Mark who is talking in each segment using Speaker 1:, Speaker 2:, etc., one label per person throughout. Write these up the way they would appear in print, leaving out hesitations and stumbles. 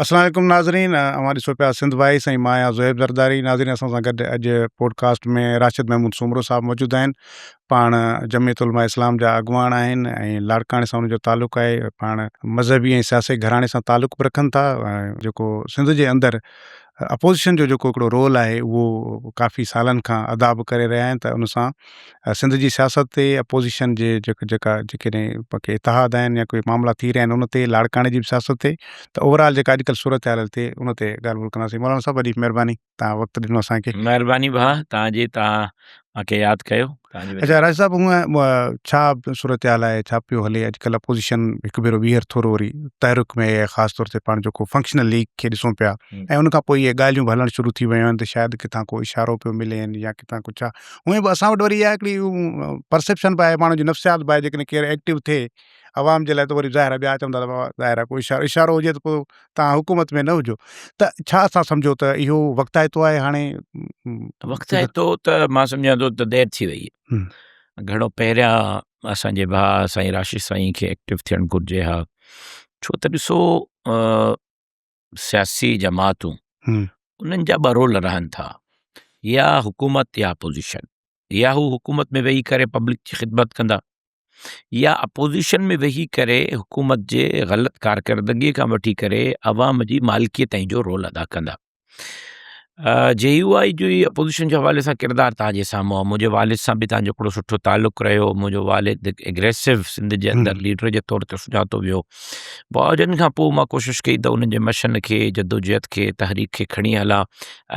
Speaker 1: السلام عليڪم ناظرين اوهان ڏسو پيا سنڌ وائس ۽ مان آهيان زوهيب زرداري ناظرين اسان سان گڏ اڄ پوڊڪاسٽ ۾ راشد محمود سومرو صاحب موجود آهن پاڻ جمعيت علماء اسلام جا اڳواڻ آهن ۽ لاڙڪاڻي سان ان جو تعلق آهي پاڻ مذهبي ۽ سياسي گهراڻي سان تعلق به رکن ٿا جيڪو سنڌ جي اندر اپوزيشن جو جيڪو هڪڙو رول آهي اهو ڪافي سالن کان ادا به ڪري رهيا آهن ته ان سان سنڌ جي سياست تي اپوزيشن جي جيڪا جيڪڏهن ڪي اتحاد آهن يا ڪوئي معاملا ٿي رهيا آهن ان تي لاڙڪاڻي جي به سياست تي ته اوور آل جيڪا اڄڪلهه صورتحال تي ان تي ڳالهه ٻولهه ڪنداسين مولانا صاحب وڏي مهرباني تان وقت ڏنو اسان کي.
Speaker 2: مهرباني ڀاء تان جي تان مان کي ياد ڪيو.
Speaker 1: اچا راشد صاحب هونء ڇا صورتحال آهي ڇا پيو هلي اڄڪلهه اپوزيشن هڪ ڀيرو ٻيهر ٿورو وري تحرڪ ۾ آهي خاص طور تي پاڻ جيڪو فنڪشنل ليگ کي ڏسون پيا ۽ ان کان پوء اهي ڳالهيون به هلڻ شروع ٿي ويون آهن ته شايد ڪٿان ڪو اشارو پيو ملي يا ڪٿان ڪو ڇا هونئن به اسان وٽ وري اها هڪڙي پرسيپشن به آهي ماڻهن جي نفسيات به آهي جيڪڏهن ڪير ايڪٽو ٿئي عوام جي لاء ته وري ظاهر آهي ٻيا چوندا ته بابا ظاهر آهي ڪو اشارو اشارو هجي ته پوء توهان حڪومت ۾ نه هجو ته ڇا اسان سمجهو ته اهو وقتائتو آهي هاڻي؟
Speaker 2: وقتائتو ته مان سمجهان ٿو ته دير ٿي وئي گهڻو پهريان اسان جي ڀاء سائين راشد سائين کي ايڪٽو ٿيڻ گهرجي ها ڇو ته ڏسو سياسي جماعتون انهن جا ٻه رول رهن ٿا يا حڪومت يا اپوزيشن يا هو حڪومت ۾ ويهي ڪري پبلڪ جي خدمت ڪندا يا اپوزيشن ۾ ويهي ڪري حڪومت جي غلط ڪارڪردگي کان وٺي ڪري عوام جي مالڪي تائين جو رول ادا ڪندا. جي يو آء جو اپوزيشن جي حوالي سان ڪردار تان جي سامهون آهي منهنجي والد سان به تان جو هڪڙو سٺو تعلق رهيو منهنجو والد اگريسو سنڌ جي اندر ليڊر جي طور تي سڃاتو ويو باوجن کان پوء مان ڪوشش ڪئي ته انهن جي مشن کي جدوجهد کي تحريڪ کي کڻي هلان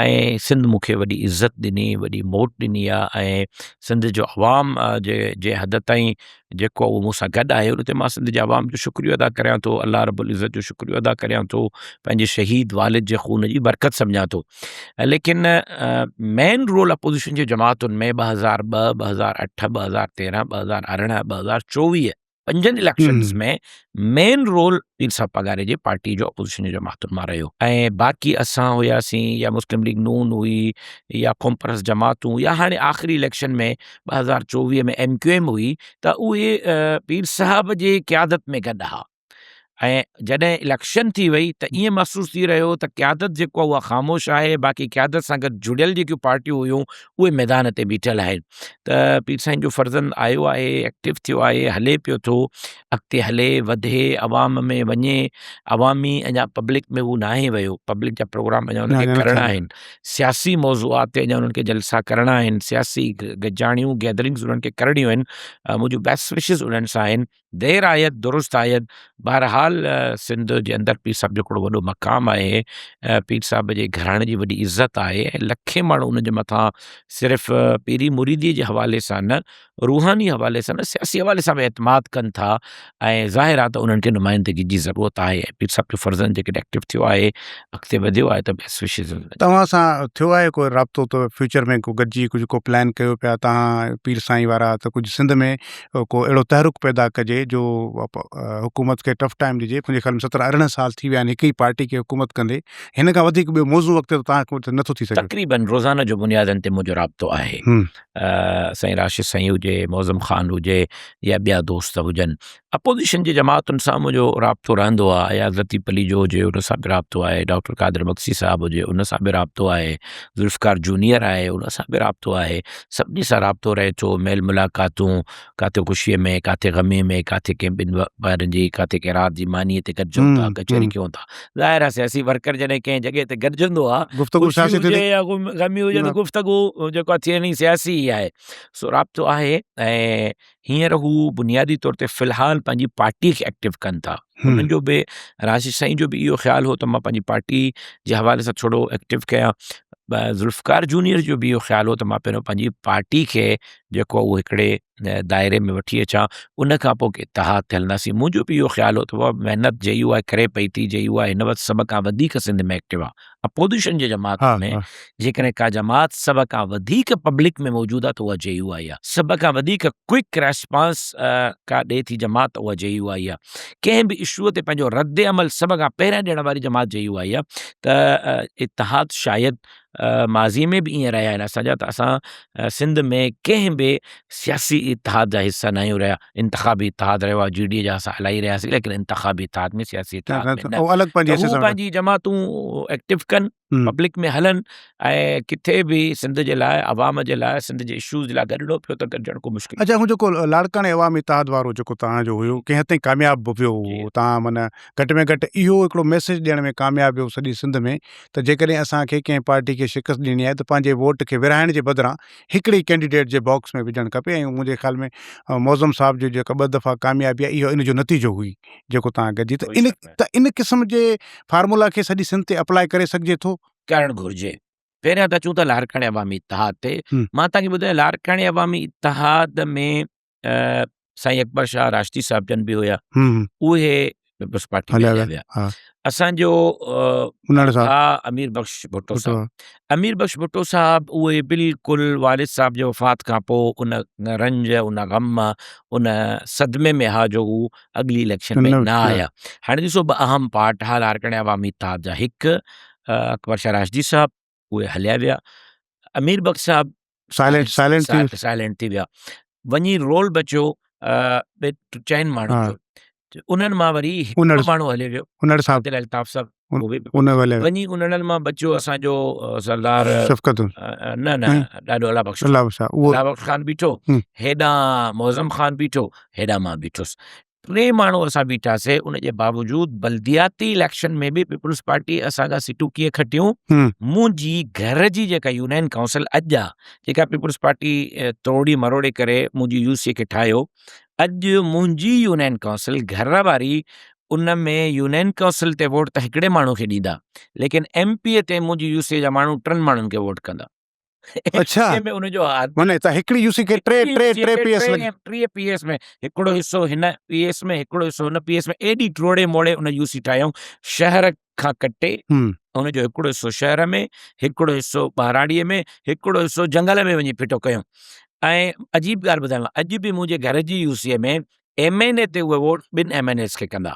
Speaker 2: ۽ سنڌ مون کي وڏي عزت ڏني وڏي موٽ ڏني آهي ۽ سنڌ جو عوام جي جنهن حد تائين جيڪو اهو مون سان گڏ آهي ان تي مان سنڌ جي عوام جو شڪريو ادا ڪريان ٿو الله رب العزت جو شڪريو ادا ڪريان ٿو پنهنجي شهيد والد جي خون جي برڪت سمجهان ٿو ليڪن مين رول اپوزيشن جي جماعتن ۾ 2002 2008 2013 2018 2024 پنجن اليڪشنز ۾ مين رول پير صاحب پاڳاري جي پارٽي جو اپوزيشن جي جماعتن مان رهيو ۽ باقي اسان هياسين يا مسلم ليگ نون هئي يا قوم پرست جماعتون يا هاڻي آخري اليڪشن ۾ 2024 ۾ ايم ڪيو ايم هئي ته اهي پير صاحب جي قيادت ۾ گڏ ها ۽ جڏهن اليڪشن ٿي وئي ته ائين محسوس ٿي رهيو ته قيادت جيڪو اها خاموش آهي باقي قيادت سان گڏ جڙيل جيڪيون پارٽيون هيون اهي ميدان تي بيٺل آهن ته پير سائين جو فرزند آيو آهي ايڪٽو ٿيو آهي هلي پيو ٿو اڳتي هلي وڌي عوام ۾ وڃي عوامي اڃا پبلڪ ۾ هو ناهي ويو پبلڪ جا پروگرام اڃا هن کي ڪرڻا آهن سياسي موضوعات تي اڃا انهن کي جلسا ڪرڻا آهن سياسي گڏجاڻيون گيدرنگز انهن کي ڪرڻيون آهن منهنجون بيسٽ وشز انهن سان آهن دير آيد درست آيد بهرحال سنڌ جي اندر پير صاحب جو هڪڙو وڏو مقام آهي پير صاحب جي گهراڻي جي وڏي عزت آهي ۽ لکين ماڻهو ان جي مٿان صرف پيري مريدي جي حوالي سان نه روحاني حوالي سان نه سياسي حوالي سان به اعتماد ڪن ٿا ۽ ظاهر آهي ته انهن کي نمائندگي جي ضرورت آهي ۽ پير صاحب جو فرزند جيڪڏهن ايڪٽو ٿيو آهي اڳتي وڌيو آهي ته بيسٽ وشز.
Speaker 1: توهان سان ٿيو آهي ڪو رابطو ته فيوچر ۾ ڪو گڏجي ڪجهه ڪو پلان ڪيو پيا توهان پير سائين وارا ته ڪجهه سنڌ ۾ ڪو اهڙو تحرڪ پيدا ڪجي جو حڪومت کي ٽف ٽائيم ڏجي منهنجي خيال ۾ سترهن ارڙهن سال ٿي ويا آهن هڪ ئي پارٽي کي حڪومت ڪندي هن کان وڌيڪ ٻيو موضوع وقت ته توهان وٽ نٿو ٿي سگهي.
Speaker 2: تقريبن روزانه جو بنيادن تي منهنجو رابطو آهي سائين راشد سائين هجي معظم خان هجي يا ٻيا دوست هجن اپوزيشن جي جماعتن سان منهنجو رابطو رهندو آهي اياز لطيف پليجو هجي ان سان به رابطو آهي ڊاڪٽر قادر مگسي صاحب هجي ان سان به رابطو آهي ذوالفقار جونيئر آهي ان سان به رابطو آهي سڀني سان رابطو رهي ٿو ميل ملاقاتون ڪاٿي خوشي ۾ ڪاٿي غمي ۾ ڪاٿي ڪنهن ٻن ٻارن جي ڪاٿي ڪنهن رات جي ماني تي گڏجون ٿا ڪچهري ڪيون ٿا ظاهر آهي سياسي ورڪر جڏهن ڪنهن جڳهه تي گڏجندو آهي
Speaker 1: گفتگو سياسي
Speaker 2: هجي يا غمي هجي ته گفتگو جيڪو ٿيڻي سياسي ئي آهي سو رابطو آهي ۽ هينئر هو بنيادي طور تي في الحال پنهنجي پارٽي کي ايڪٽو ڪن ٿا انهن جو به راشد سائين جو به اهو خيال هو ته مان پنهنجي پارٽي جي حوالي سان ٿورو ايڪٽو ڪيان ذوالفقار جونيئر جو به اهو خيال هو ته مان پهريون پنهنجي پارٽي کي جيڪو اهو هڪڙي دائري ۾ وٺي اچان ان کان پوء اتحاد تي هلنداسين منهنجو به اهو خيال هو ته محنت جي يو آء ڪري پئي ٿي جي يو آء هن وقت سڀ کان وڌيڪ سنڌ ۾ ايڪٽو آهي اپوزيشن جي جماعت ۾ جيڪڏهن ڪا جماعت سڀ کان وڌيڪ پبلڪ ۾ موجود آهي ته اها جي يو آء آهي. سڀ کان وڌيڪ ڪوئڪ ريسپانس ڪا ڏئي ٿي جماعت ته اها جي يو آء آهي. ڪنهن به اشو تي پنهنجو رد عمل سڀ کان پهريان ڏيڻ واري جماعت جي يو آء آهي ته اتحاد شايد ماضي ۾ به ائين رهيا آهن اسان جا ته اسان سنڌ ۾ ڪنهن به سياسي اتحاد جا حصا ناهيون رهيا انتخابي اتحاد رهيو آهي جي ڊي اي جا اسان هلائي رهياسين ليڪن انتخابي اتحاد ۾ سياسي اتحاد ۾ نه
Speaker 1: الڳ پنهنجي
Speaker 2: هو پنهنجي جماعتون ايڪٽو ڪن پبلڪ ۾ هلن ۽ ڪٿي به سنڌ جي لاء عوام جي لاء سنڌ جي اشوز جي لاء گڏڻو پيو ته گڏجڻ ڪو مشڪل
Speaker 1: اچا هو جيڪو لاڙڪاڻي عوامي اتحاد وارو جيڪو توهان جو هيو ڪنهن حد تائين ڪامياب به ويو هو توهان معنيٰ گهٽ ۾ گهٽ اهو هڪڙو ميسيج ڏيڻ ۾ ڪامياب ويو سڄي سنڌ ۾ ته جيڪڏهن اسان کي ڪنهن پارٽي کي شڪست ڏيڻي آهي ته پنهنجي ووٽ کي ورهائڻ جي بدران هڪڙي ئي ڪينڊيڊيٽ جي باڪس ۾ وجهڻ کپي ۽ منهنجي خيال ۾ معظم صاحب جو جيڪا ٻه دفعا ڪاميابي آهي اهو ان جو نتيجو هئي جيڪو توهان گڏجي ته ان ته ان قسم جي فارمولا کي سڄي سنڌ تي اپلاء ڪري سگهجي ٿو؟
Speaker 2: ڪرڻ گهرجي. پهريان ته اچون ٿا لاڙڪاڻي عوامي اتحاد تي. مان توهان کي ٻڌايان لاڙڪاڻي عوامي اتحاد ۾ سائين اڪبر شاهه راشدي صاحب جن به هيا اهي پيپلز پارٽي ۾ هليا ويا. اسان جو امير بخش ڀٽو صاحب، امير بخش ڀٽو صاحب اهي بلڪل والد صاحب جي وفات کان پوء ان رنج ان غم ان صدمي ۾ ها جو هو اڳلي اليڪشن ۾ نه آيا. هاڻي ڏسو ٻه اهم پارٽ ها لاڙڪاڻي عوامي اتحاد جا، هڪ اڪبر شاهه راشدي صاحب اهي هليا ويا، امير بخش صاحب
Speaker 1: سائلنٽ سائلنٽ ٿي
Speaker 2: سائلنٽ ٿي ويا، وڃي رول بچيو چئن ماڻهن جو، انهن مان وري هڪ ماڻهو هليو ويو
Speaker 1: انڙ صاحب
Speaker 2: الطاف صاحب وڃي انهن مان بچيو اسان جو سردار
Speaker 1: شفقت
Speaker 2: نه نه ڏاڏو الله بخش الله بخش خان بيٺو، هيڏانهن معظم خان بيٺو، هيڏانهن مان بيٺس، ٽي ماڻهو اسان بيٺاسي ان جي باوجود بلدياتي اليڪشن ۾ به پيپلز پارٽي اسان کان سيٽون ڪيئن کٽيون منهنجي گهر جي جيڪا يونين ڪائونسل اڄ آ جيڪا پيپلز پارٽي ٽوڙي مروڙي ڪري منهنجي يو سي کي ٺاهيو اڄ منهنجي يونين ڪائونسل گهر واري ان ۾ يونين ڪائونسل تي ووٽ ته هڪڙي ماڻهو کي ڏيندا ليڪن ايم پي اي تي منهنجي يو سي جا ماڻهو ٽن ماڻهن کي ووٽ ڪندا.
Speaker 1: اڇا
Speaker 2: ۾ ان جو هاٿ
Speaker 1: معنی ته هڪڙي يو سي کي ٽي ٽي ٽي پي ايس لڳي
Speaker 2: ٽي پي ايس ۾ هڪڙو حصو هن پي ايس ۾ هڪڙو حصو هن پي ايس ۾ ايڏي ٽوڙي موڙي ان يو سي ٺاهيائون شهر کان ڪٽي ان جو هڪڙو حصو شهر ۾ هڪڙو حصو ٻهراڙي ۾ هڪڙو حصو جنگل ۾ وڃي ڦٽو ڪيائون ۽ عجيب ڳالهه ٻڌايان اڄ به منهنجي گهر جي يو سي ۾ ايم اين اي تي اهي ووٽ ٻن ايم اين ايز کي ڪندا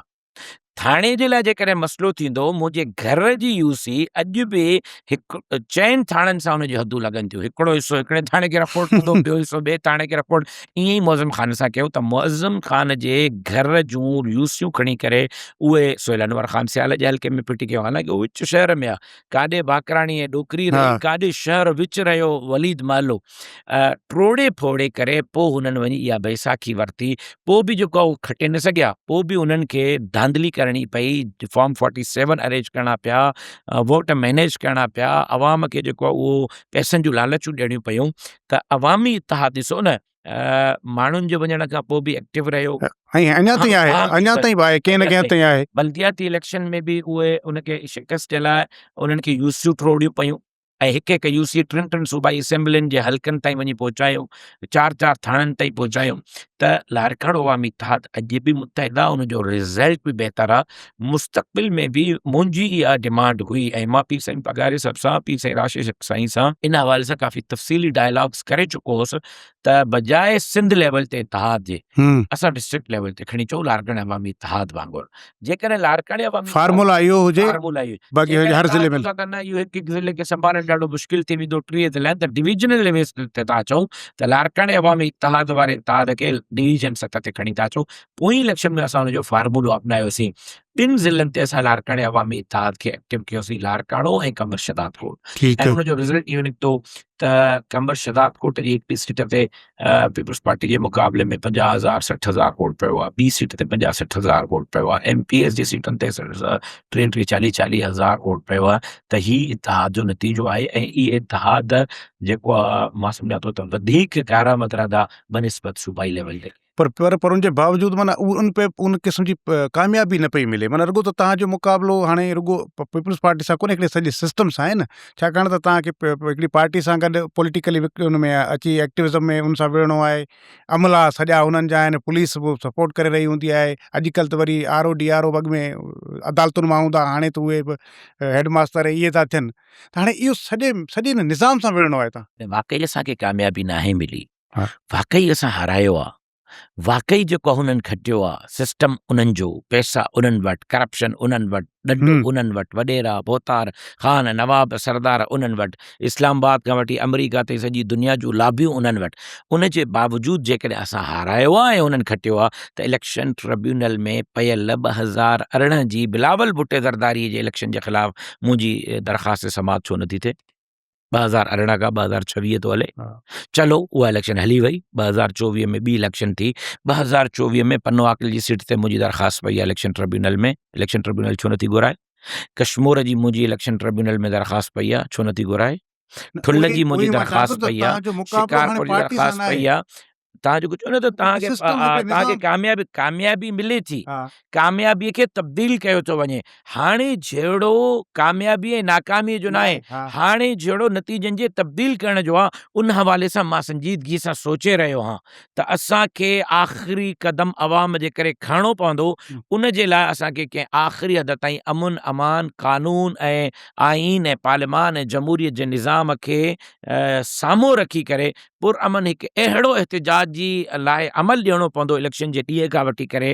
Speaker 2: ٿاڻي جي لاء جيڪڏهن مسئلو ٿيندو منهنجي گهر جي يو سي اڄ به هڪ چئن ٿاڻن سان ان جون حدون لڳن ٿيون هڪڙو حصو هڪڙي ٿاڻي کي رپورٽ ڪندو ٻيو حصو ٻئي ٿاڻي کي رپورٽ ائين ئي معظم خان سان ڪيو ته معظم خان جي گهر جون يو سيون کڻي ڪري اهي سهيل انور خان سيال جي حلقي ۾ ڦٽي ڪيو حالانڪه اهو وچ شهر ۾ آهي ڪاڏي باقراڻي ۽ ڏوڪري رهي ڪاڏي شهر وچ رهيو وليد محلو ٽوڙي ڦوڙي ڪري پوء هنن وڃي اها بيساکي ورتي، پوء به جيڪو آهي اهو کٽي نه سگهيا، پوء به انهن کي ڌانڌلي ڪرڻي پئي، فارم فورٽي سيون ارينج ڪرڻا پيا، ووٽ مينيج ڪرڻا پيا، عوام کي جيڪو آهي اهو پئسن جون لالچون ڏيڻيون پيون ته عوامي اتحاد ڏسو نه ماڻهن جي وڃڻ کان پوء به ايڪٽو رهيو.
Speaker 1: ۽ اڃا تائين آهي، اڃا تائين به آهي، ڪنهن نه ڪنهن حد تائين آهي.
Speaker 2: بلدياتي اليڪشن ۾ به اهي ان کي شڪست جي لاء انهن کي يوسيون ٽوڙيون پيون. ۽ هڪ هڪ يو سي ٽن ٽن صوبائي اسيمبلين جي حلقن تائين وڃي پهچايو، چار چار ٿاڻن تائين پهچايو ته لاڙڪاڻو عوامي اتحاد اڄ به متحد آ ان جو رزلٽ به بهتر آ، مستقبل ۾ به منهنجي اها ڊمانڊ هئي ۽ مان پير سائين پاڳاري صاحب سان پير سائين راشد سائين سان ان حوالي سان ڪافي تفصيلي ڊائلاگس ڪري چڪو هوس ته بجاء سنڌ ليول تي اتحاد جي اسان ڊسٽرڪٽ ليول تي کڻي چئون لاڙڪاڻي عوامي اتحاد وانگر جيڪڏهن لاڙڪاڻي عوامي
Speaker 1: فارمولا اهو هجي
Speaker 2: فارمولا اهو
Speaker 1: باقي هر ضلعي ۾
Speaker 2: ته نه اهو هڪ هڪ ضلعي کي سنڀالڻ ڏاڍو مشڪل ٿي ويندو 30 ضلعا آهن ته ڊويزنل ليول تي ٿا اچون ته لاڙڪاڻي عوامي اتحاد واري اتحاد کي ڊويزن سطح تي کڻي ٿا اچون پوئين اليڪشن ۾ اسان ان جو فارمولو اپنايوسين ٻن ضلعن تي اسان لاڙڪاڻي عوامي اتحاد کي ايڪٽو ڪيوسين لاڙڪاڻو ۽ قمبر شهداد ڪوٽ ۽ ان جو رزلٽ اهو نڪتو ته قمبر شهداد ڪوٽ جي هڪڙي سيٽ تي پيپلز پارٽي جي مقابلي ۾ 50 هزار 60 هزار ووٽ پيو آهي، ٻي سيٽ تي 50 60 هزار ووٽ پيو آهي، ايم پي ايس جي سيٽن تي 30 30 40 40 هزار ووٽ پيو آهي ته هي اتحاد جو نتيجو آهي ۽ اهي اتحاد جيڪو آهي مان سمجهان ٿو ته وڌيڪ ڪارآمد رهندا بنسبت صوبائي ليول تي.
Speaker 1: پر پر پر ان جي باوجود معنيٰ اهو ان پي ان قسم جي ڪاميابي نه پئي ملي معنيٰ رڳو ته توهان جو مقابلو هاڻي رڳو پيپلز پارٽي سان ڪونهي هڪڙي سڄي سسٽم سان آهي نه ڇاڪاڻ ته توهان کي هڪڙي پارٽي سان گڏ پوليٽيڪلي ان ۾ اچي ايڪٽوزم ۾ ان سان وڙهڻو آهي عملا سڄا انهن جا آهن پوليس به سپورٽ ڪري رهي هوندي آهي اڄڪلهه ته وري R O D R O اڳ ۾ عدالتن مان هوندا هاڻي ته اهي به هيڊ ماستر اهي ٿا ٿين ته هاڻي اهو سڄي سڄي نظام سان وڙهڻو آهي توهان
Speaker 2: واقعي اسان کي ڪاميابي ناهي ملي واقعي اسان هارايو آ. واقعي جيڪو هنن کٽيو آ، سسٽم انهن جو، پئسا انهن وٽ، ڪرپشن انهن وٽ، ڏنڊو انهن وٽ، وڏيرا، ڀوتار، خان، نواب، سردار انهن وٽ، اسلام آباد کان وٺي آمريڪا تائين سڄي دنيا جون لابيون انهن وٽ، ان جي باوجود جيڪڏهن اسان هارايو آ ۽ انهن کٽيو آ ته اليڪشن ٽربيونل ۾ پيل 2018 جي بلاول ڀٽي زرداري جي اليڪشن جي خلاف منهنجي درخواست سماعت ڇو نٿي ٿئي؟ 2018 کان 2026 ٿو هلي، چلو اها اليڪشن هلي وئي، 2024 ۾ ٻي اليڪشن ٿي، 2024 ۾ پنو عاقل جي سيٽ تي منهنجي درخواست پئي آهي اليڪشن ٽربيونل ۾، اليڪشن ٽربيونل ڇو نٿي گهرائي؟ ڪشمور جي منهنجي اليڪشن ٽربيونل ۾ درخواست پئي آهي، ڇو نٿي گهرائي؟ ٺل جي منهنجي درخواست پئي آهي، شڪارپور جي درخواست پئي آهي، تان جيڪو چئو نه ته تان کي تان کي ڪاميابي ڪاميابي ملي ٿي، ڪاميابي کي تبديل ڪيو ٿو وڃي، هاڻي جهيڙو ڪاميابي ۽ ناڪامي جو ناهي، هاڻي جهيڙو نتيجن جي تبديل ڪرڻ جو آهي، ان حوالي سان مان سنجيدگي سان سوچي رهيو آهيان ته اسان کي آخري قدم عوام جي ڪري کڻڻو پوندو، ان جي لاء اسان کي ڪنهن آخري حد تائين امن امان، قانون ۽ آئين ۽ پارليمان ۽ جمهوريت جي نظام کي سامهون رکي ڪري پرامن هڪ اهڙو احتجاجي لاء عمل ڏيڻو پوندو اليڪشن جي ڏينهن کان وٺي ڪري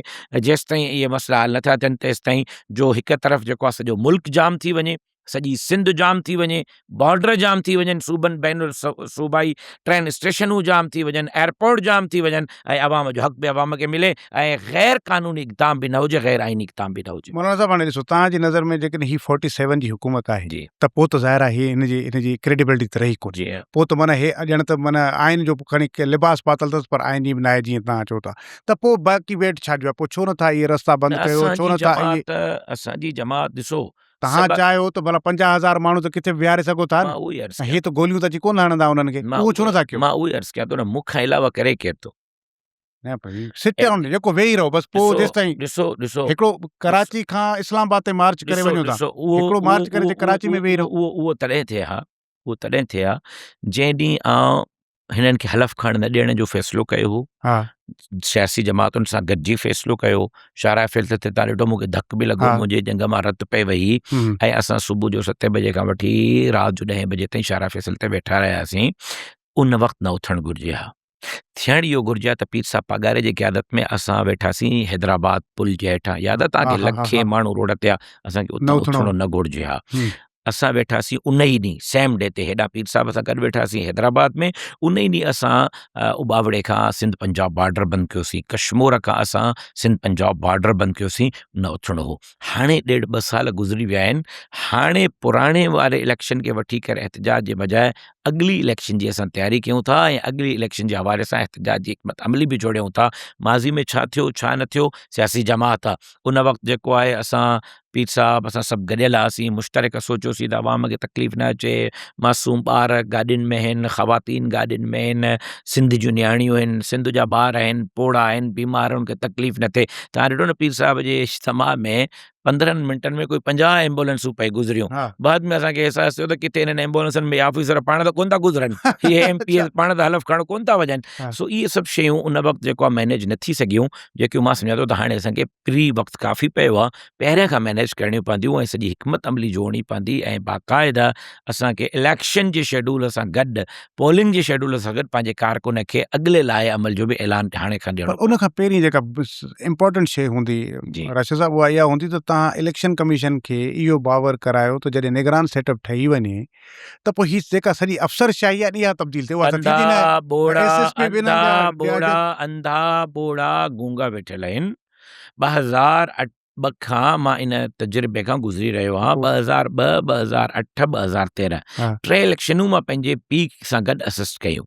Speaker 2: جيستائين اهي مسئلا حل نٿا ٿين تيستائين جو هڪ طرف جيڪو آهي سڄو ملڪ جام ٿي وڃي سڄي سنڌ جام ٿي وڃي بارڊر جام ٿي وڃن صوبن بين الصوبائي ٽرين اسٽيشنون جام ٿي وڃن ايئرپورٽ جام ٿي وڃن ۽ عوام جو حق به عوام کي ملي ۽ غير قانوني اقدام به نه هجي غير آئيني اقدام به نه هجي.
Speaker 1: مولانا صاحب هاڻي ڏسو توهان جي نظر ۾ جيڪڏهن هي فورٽي سيون جي حڪومت آهي ته پوء ته ظاهر آهي هي هن جي ڪريڊيبلٽي ته رهي ڪونه پوء ته معنيٰ هي ڄڻ ته معنيٰ آئين جو کڻي لباس پاتل اٿس پر آئين جي به ناهي جيئن توهان چئو ٿا ته پوء باقي ويٽ ڇا جو آهي پوء ڇو نٿا اهي رستا بند ڪيو ڇو نٿا اهي
Speaker 2: اسان جي جماعت ڏسو
Speaker 1: توهان چاهيو ته ڀلا 50,000 ماڻهو ته ڪٿي به ويهاري سگهو ٿا نه هي ته گوليون ته اچي ڪونه هڻندا انهن کي اهو ڇو نٿا ڪيو
Speaker 2: مان اهو ئي عرض ڪيان ٿو نه مون کان علاوه ڪري ڪير ٿو
Speaker 1: نه پر سٽ آن جيڪو ويهي رهو بس پوء جيستائين
Speaker 2: ڏسو ڏسو
Speaker 1: هڪڙو ڪراچي کان اسلام آباد تائين مارچ ڪري وڃو ٿا هڪڙو مارچ ڪري جي ڪراچي ۾ ويهي رهو
Speaker 2: اهو اهو تڏهن ٿئي ها اهو تڏهن ٿئي ها جنهن ڏينهن آئون هنن کي حلف کڻڻ نه ڏيڻ جو فيصلو ڪيو هو
Speaker 1: ها
Speaker 2: سياسي جماعتن سان گڏجي فيصلو ڪيو شاهراهه فيصل تي تان ڏٺو مونکي ڌڪ به لڳو منهنجي ڄنگهه مان رت پئي وهي ۽ اسان صبح جو 7 بجي کان وٺي رات جو 10 بجي تائين شاهراهه فيصل تي ويٺا رهياسين ان وقت نه اٿڻ گهرجي ها ٿيڻ اهو گهرجي ها ته پير صاحب پاڳاري جي قيادت ۾ اسان ويٺاسين حيدرآباد پل جي هيٺان ياد آهي توهان کي لکين ماڻهو روڊ تي آ اسان کي اتان اٿڻو نه گهرجي ها اسان ويٺاسين ان ئي ڏينهن سيم ڊي تي هيڏانهن پير صاحب سان گڏ ويٺاسين حيدرآباد ۾ ان ئي ڏينهن اسان اٻاوڙي کان سنڌ پنجاب بارڊر بند ڪيوسين ڪشمور کان اسان سنڌ پنجاب بارڊر بند ڪيوسين نه اٿڻو هو هاڻي ڏيڍ ٻه سال گذري ويا آهن هاڻي پراڻي واري اليڪشن کي وٺي ڪري احتجاج جي بجاء اڳلي اليڪشن جي اسان تياري ڪيون ٿا ۽ اڳلي اليڪشن جي حوالي سان احتجاج جي حڪمت عملي به جوڙيون ٿا ماضي ۾ ڇا ٿيو ڇا نه ٿيو سياسي جماعت آ ان وقت جيڪو آهي اسان پير صاحب اسان سڀ گڏيل هئاسين مشترڪ سوچيوسين ته عوام کي تڪليف نه اچي معصوم ٻار گاڏين ۾ آهن خواتين گاڏين ۾ آهن سنڌ جون نياڻيون آهن سنڌ جا ٻار آهن پوڙها آهن بيمار آهن ان کي تڪليف نه ٿئي تان ڏٺو نه پير صاحب جي اجتماع ۾ 15 منٽن ۾ ڪوئي 50 ايمبولنسون پئي گذريون. بعد ۾ اسان کي احساس ٿيو ته ڪٿي انهن ايمبولنسن ۾ آفيسر پاڻ ته ڪونه ٿا گذرن، اهي ايم پي ايز پاڻ ته حلف کڻڻ ڪونه ٿا وڃن. سو اهي سڀ شيون ان وقت جيڪو آهي مئنيج نه ٿي سگهيون، جيڪيون مان سمجهان ٿو ته هاڻي اسان کي پري وقت ڪافي پيو آهي، پهريان کان مئنيج ڪرڻيون پونديون ۽ سڄي حڪمت عملي جوڙڻي پوندي ۽ باقاعده اسان کي اليڪشن جي شيڊول سان گڏ پولنگ جي شيڊول سان گڏ پنهنجي ڪارڪن کي اڳلي لائحه عمل جو به اعلان هاڻي کان ڏيڻو
Speaker 1: پر ان کان پهرين جيڪا امپورٽنٽ شيء هوندي راشد صاحب اها اها هوندي ته توهان اليڪشن ڪميشن کي اهو باور ڪرايو ته جڏهن نگران سيٽ اپ ٺهي وڃي ته پوء هي جيڪا سڄي افسر شاهي آهي اها تبديل ٿئي اها ته ٿيندي نه
Speaker 2: آهي ايس ايس پي به انهن جا ٻيا انڌا ٻوڙا گونگا ويٺل آهن 2008 ٻه کان مان ان تجربي کان گذري رهيو آهيان 2002، 2008، 2013 ٽي اليڪشنون مان پنهنجي پيء سان گڏ اسسٽ ڪيون.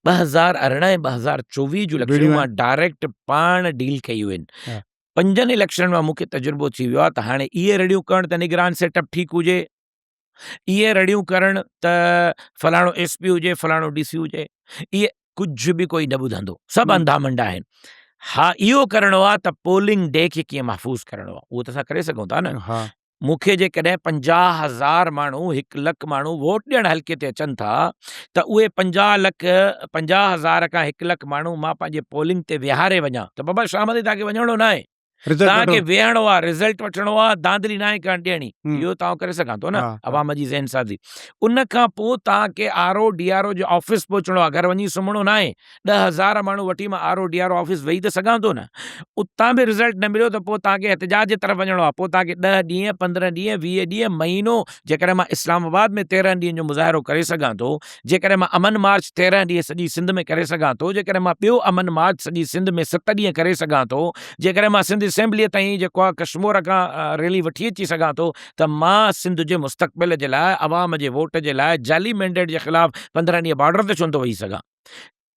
Speaker 2: 2018 ۽ 2024 جون اليڪشنون مان ڊائريڪٽ پاڻ ڊيل ڪيون آهن. پنجن اليڪشنن مان مون کي تجربو ٿي ويو آهي ته هاڻي اهي رڙيون ڪرڻ ته نگران سيٽ اپ ٺيڪ هجي، اهي رڙيون ڪرڻ ته فلاڻو ايس پي هجي فلاڻو ڊي سي هجي، اهي ڪجهه به ڪوئي نه ٻڌندو، سڀ انڌا منڊا آهن. ها اهو ڪرڻو آهي ته پولنگ ڊي کي ڪيئن محفوظ ڪرڻو آهي، اهو ته اسان ڪري سگهون ٿا نه. مون کي جيڪڏهن 50,000 ماڻهو 1 لک ماڻهو ووٽ ڏيڻ حلقي تي اچن ٿا ته اهي 50 لک 50,000 کان 1 لک ماڻهو مان پنهنجي پولنگ تي ويهاري وڃان ته بابا شام تائين توهان کي وڃڻو ناهي. توهان کي ويهڻو آ، رزلٽ وٺڻو آ، ڌانڌلي ناهي ڪرڻ ڏيڻي، اهو ته آئون ڪري سگهان ٿو نه، عوام جي ذهن سازي. ان کان پوء توهان کي R O D R O جي آفيس پهچڻو آ، گهر وڃي سمهڻو ناهي. 10,000 ماڻهو وٺي مان R O D R O office ويهي ته سگهان ٿو نه. اتان به رزلٽ نه مليو ته پوء توهان کي احتجاج جي طرف وڃڻو آ، پوء توهان کي ڏهه ڏينهن، 15 ڏينهن، 20 ڏينهن، مهينو، جيڪڏهن مان اسلام آباد ۾ 13 ڏينهن جو مظاهرو ڪري سگهان ٿو، جيڪڏهن مان امن مارچ 13 ڏينهن سڄي سنڌ ۾ ڪري سگهان ٿو، جيڪڏهن مان ٻيو امن مارچ سڄي سنڌ ۾ ست ڏينهن ڪري سگهان ٿو، جيڪڏهن مان سنڌ اسيمبليء تائين جيڪو آهي ڪشمور کان ريلي وٺي اچي سگهان ٿو ته مان سنڌ جي مستقبل جي لاء عوام جي ووٽ جي لاء جعلي مينڊيٽ جي خلاف 15 ڏينهن بارڊر تي ڇو نٿو ويهي سگهان؟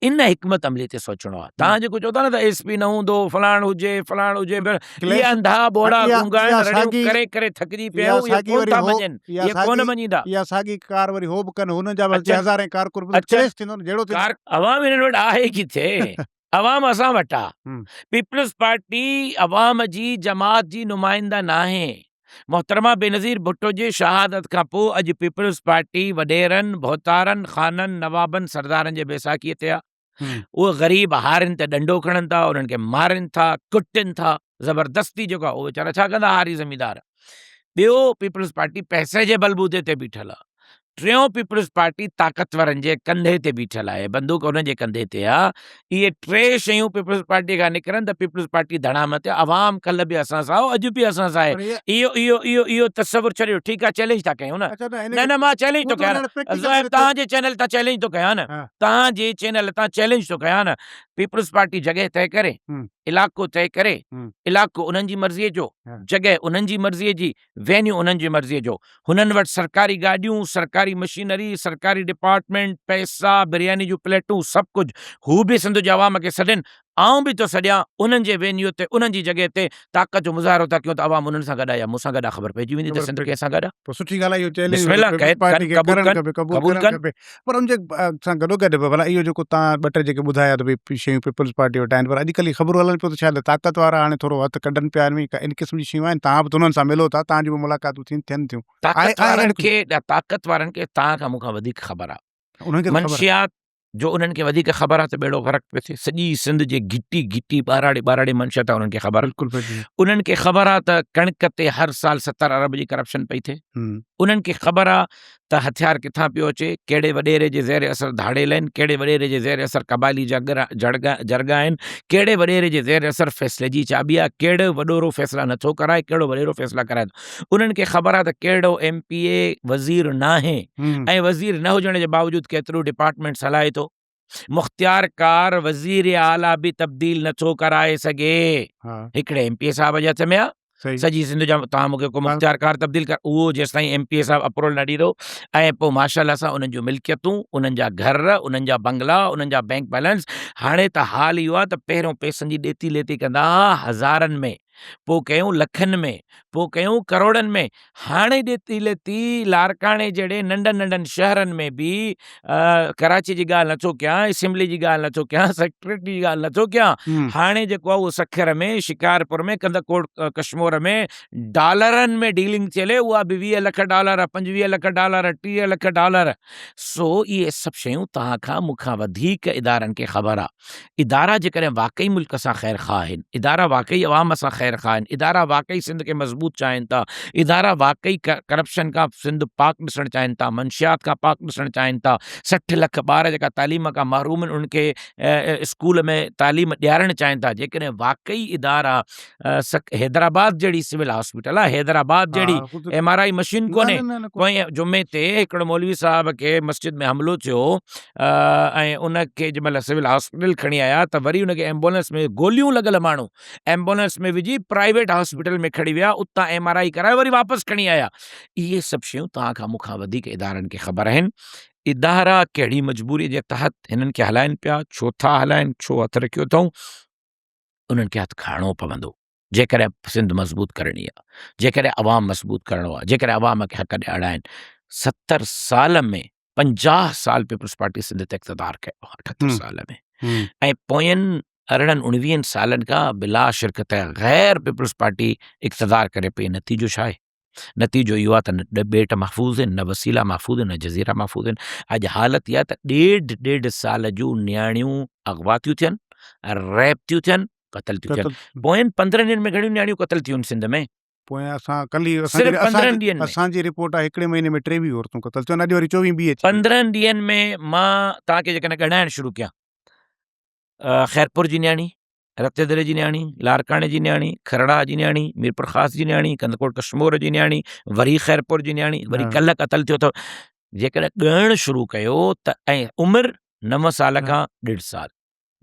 Speaker 2: ان حڪمت عملي تي سوچڻو آهي. توهان جيڪو چئو ٿا نه ته ايس پي نه هوندو، فلاڻ هجي، فلاڻ هجي، اهي انڌا ٻوڙا گونگا آهن، رڙيون ڪري ڪري ٿڪجي پيا آهيون، اهي ڪونه ٿا مڃين، اهي ڪونه مڃيندا.
Speaker 1: اها ساڳي ڪار وري هو به ڪن، هنن جا به هزارين ڪارڪن به ڪليش ٿيندو نه، جهيڙو ٿيندو.
Speaker 2: عوام هنن وٽ آهي ڪٿي؟ عوام اسان وٽ آ. پيپلز پارٽي عوام جي جماعت جي نمائنده ناهي. محترمه بينظير ڀٽو جي شهادت کان پوء اڄ پيپلز پارٽي وڏيرن، ڀوتارن، خانن، نوابن، سردارن جي بيساکيء تي آ. اهي غريب هارين تي ڏنڊو کڻن ٿا، انهن کي مارين ٿا، ڪٽين ٿا، زبردستي جيڪو آ اهو ويچارا ڇا ڪندا هاري زميندار. ٻيو پيپلز پارٽي پئسي جي بلبوتي تي بيٺل آ. ٽيون پيپلز پارٽي طاقتورن جي ڪنڌي تي بيٺل آهي، بندوق انهن جي ڪنڌي تي آ. اهي ٽي شيون پيپلز پارٽي کان نڪرن ته پيپلز پارٽي ڌڙام تي، عوام ڪلهه به اسان سان هو اڄ به اسان سان آهي. اهو اهو اهو اهو تصور ڇڏيو، ٺيڪ آ چئلينج ٿا ڪيون نه. نه نه مان چئلينج ٿو ڪيان نه، زوهيب توهان جي چينل تان چئلينج ٿو ڪيان نه، توهان جي چينل تان چئلينج ٿو ڪيان نه، پيپلز پارٽي جڳهه طئي ڪري، علائقو طئي ڪري، علائقو انهن جي مرضي جو، جڳهه انهن جي مرضي جي، وينيو انهن جي مرضيء جو. هنن وٽ سرڪاري گاڏيون، سرڪاري مشينري، سرڪاري ڊپارٽمينٽ، پئسا، برياني جون پليٽون، سڀ ڪجهه. هو به سنڌ جي عوام کي سڏين، آئون به ٿو سڏيان، انهن جي وينيو تي، انهن جي جڳهه تي طاقت جو مظاهرو ٿا ڪيون ته عوام انهن سان گڏ آهي يا مون سان گڏ آهي خبر پئجي ويندي ته سنڌ ڪنهن سان گڏ آهي.
Speaker 1: پوء سٺي ڳالهه آهي اهو چئلينج
Speaker 2: بسم الله
Speaker 1: پيپلز پارٽي کي
Speaker 2: قبول
Speaker 1: ڪرڻ
Speaker 2: ڪن
Speaker 1: کپي قبول
Speaker 2: قبول
Speaker 1: ڪرڻ
Speaker 2: ڪن.
Speaker 1: کپي پر ان جي سان گڏو گڏ به ڀلا اهو جيڪو توهان ٻه ٽي جيڪي ٻڌايا ته ڀئي شيون پيپلز پارٽي وٽ آهن پر اڄڪلهه هي خبرون هلن پيون ته شايد طاقت وارا هاڻي ٿورو هٿ ڪڍن پيا ان ۾ ڪا ان قسم جون شيون آهن توهان به ته انهن سان ملو ٿا توهان جون به ملاقاتون ٿين ٿين ٿيون آهي
Speaker 2: طاقت
Speaker 1: آهي
Speaker 2: وارن
Speaker 1: اهڙو ڪجهه
Speaker 2: کي طاقت وارن کي توهان کان مون کان وڌيڪ خبر آهي
Speaker 1: انهن کي ته خبر
Speaker 2: منشيات جو انهن کي وڌيڪ خبر آهي ته ٻيڙو غرق پيو ٿئي سڄي سنڌ جي گهٽي گهٽي ٻهراڙي ٻهراڙي منشيات انهن کي خبر
Speaker 1: بلڪل پئجي
Speaker 2: انهن کي خبر آهي ته ڪڻڪ تي هر سال 70 ارب جي ڪرپشن پئي ٿئي انهن کي خبر آهي ته هٿيار ڪٿان پيو اچي ڪهڙي وڏيري جي زير اثر ڌاڙيل آهن ڪهڙي وڏيري جي زير اثر قبائلي جرڳا آهن ڪهڙي وڏيري جي زير اثر فيصلي جي چاٻي آهي ڪهڙو وڏورو فيصلا نٿو ڪرائي ڪهڙو وڏيرو فيصلا ڪرائي ٿو انهن کي خبر آهي ته ڪهڙو ايم پي اي وزير ناهي ۽ وزير نه هجڻ جي باوجود ڪيتريون ڊپارٽمينٽس هلائي ٿو. مختيار ڪار وزير اعليٰ به تبديل نٿو ڪرائي سگهي. هڪڙي ايم پي اي صاحب جي هٿ ۾ آهي. سڄي سنڌ جا توهان مون کي ڪو مختيار ڪار تبديل ڪر اهو جيستائين ايم پي اي صاحب اپروول نه ڏيندو ۽ پوء ماشاء الله سان انهن جون ملڪيتون انهن جا گهر انهن جا بنگلا انهن جا بينڪ بيلنس هاڻي ته حال اهو آهي ته پهريون پئسن جي ڏيتي ليتي ڪندا هئا هزارن ۾ پوء ڪيون لکن ۾، پوء ڪيون ڪروڙن ۾، هاڻي ڏيتي ليتي لاڙڪاڻي جهڙي ننڍن ننڍن شهرن ۾ به ڪراچي جي ڳالهه نٿو ڪيان، اسيمبلي جي ڳالهه نٿو ڪيان، سيڪريٽري جي ڳالهه نٿو ڪيان، هاڻي جيڪو آهي اهو سکر ۾، شڪارپور ۾، ڪنڌڪوٽ ڪشمور ۾ ڊالرن ۾ ڊيلنگ ٿي هلي، اها به 20 lakh dollar, 25 lakh dollar, 30 lakh dollar, سو اهي سڀ شيون توهان کان مون کان وڌيڪ ادارن کي خبر آهي. ادارا جيڪڏهن واقعي ملڪ سان خير خواهه آهن، ادارا واقعي عوام سان خير خواهه آهن، ادارا واقعي سنڌ کي مضبوط چاهين ٿا، ادارا واقعي ڪرپشن کان سنڌ پاڪ ڏسڻ چاهين ٿا، منشيات کان پاڪ ڏسڻ چاهين ٿا، 60 لک ٻار جيڪا تعليم کان محروم آهن انهن کي اسڪول ۾ تعليم ڏيارڻ چاهين ٿا، جيڪڏهن واقعي ادارا حيدرآباد جهڙي سول هاسپيٽل آهي، حيدرآباد جهڙي ايم آر I machine ڪونهي، پوئين جمعي تي هڪڙو مولوي صاحب کي مسجد ۾ حملو ٿيو ۽ ان کي جنهن مهل سول هاسپيٽل کڻي آيا ته وري ان کي ايمبولنس ۾ گوليون لڳل ماڻهو ايمبولنس ۾ وجهي پرائيويٽ هاسپيٽل ۾ کڻي ويا، اتان ايم آر I ڪرائي وري واپس کڻي آيا. اهي سڀ شيون توهان کان مون کان وڌيڪ ادارن کي خبر آهن. ادارا ڪهڙي مجبوري جي تحت هنن کي هلائن پيا، ڇو ٿا هلائن، ڇو هٿ رکيو اٿئون، انهن کي هٿ کڻڻو پوندو. جيڪڏهن سنڌ مضبوط ڪرڻي آهي، جيڪڏهن عوام مضبوط ڪرڻو آهي، جيڪڏهن عوام کي حق ڏيارڻا آهن، 70 سال ۾ 50 سال پيپلز پارٽي سنڌ تي اقتدار ڪيو آهي، 78 سال ۾ ۽ پوين 18 19 سالن کان بلا شرڪت غير پيپلز پارٽي اقتدار ڪري پئي، نتيجو ڇا آهي؟ نتيجو اهو آهي ته نه ٻيٽ محفوظ آهن، نه وسيلا محفوظ آهن، نه جزيرا محفوظ آهن. اڄ حالت اها آهي ته ڏيڍ ڏيڍ سال جون نياڻيون اغوا ٿيون ٿين، ريپ ٿيون ٿين، قتل ٿيون ٿين. پوين 15 ڏينهن ۾ گهڻيون نياڻيون قتل ٿيون آهن سنڌ ۾؟
Speaker 1: پوين اسان ڪلهه ئي صرف 15 ڏينهن ۾ اسان جي رپورٽ آهي هڪڙي مهيني ۾ 23 عورتون قتل ٿيون آهن اڄ وري 24 ٻي اچي
Speaker 2: 15 ڏينهن ۾ مان توهان کي جيڪڏهن ڳڻائڻ شروع ڪيان خيرپور جي نياڻي، رتيدري جي نياڻي، لاڙڪاڻي جي نياڻي، کرڙاهه جي نياڻي، ميرپورخاص جي نياڻي، ڪنڌڪوٽ ڪشمور جي نياڻي، وري خيرپور جي نياڻي، وري ڪلهه قتل ٿيو اٿو. جيڪڏهن ڳڻڻ شروع ڪيو ته ۽ عمر 9 سال کان ڏيڍ سال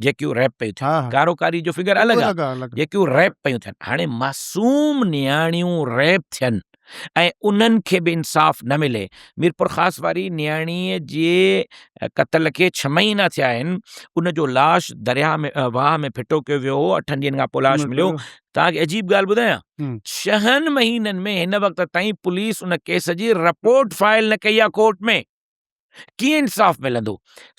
Speaker 2: جيڪيون ريپ پيون ٿين، ڪارو ڪاري جو فگر الڳ آهي، جيڪيون ريپ پيون ٿين، هاڻي معصوم نياڻيون ريپ ٿين ۽ انهن کي به انصاف نه ملي. ميرپورخاص واري نياڻيء جي قتل کي ڇهه مهينا ٿيا آهن، ان جو لاش درياهه ۾ واهه ۾ ڦٽو ڪيو ويو هو، اٺن ڏينهن کان پوء لاش مليو. توهان کي عجيب ڳالهه ٻڌايان، ڇهن مهينن ۾ هن وقت تائين پوليس ان ڪيس جي رپورٽ فائل نه ڪئي آهي ڪورٽ ۾. ڪيئن انصاف ملندو؟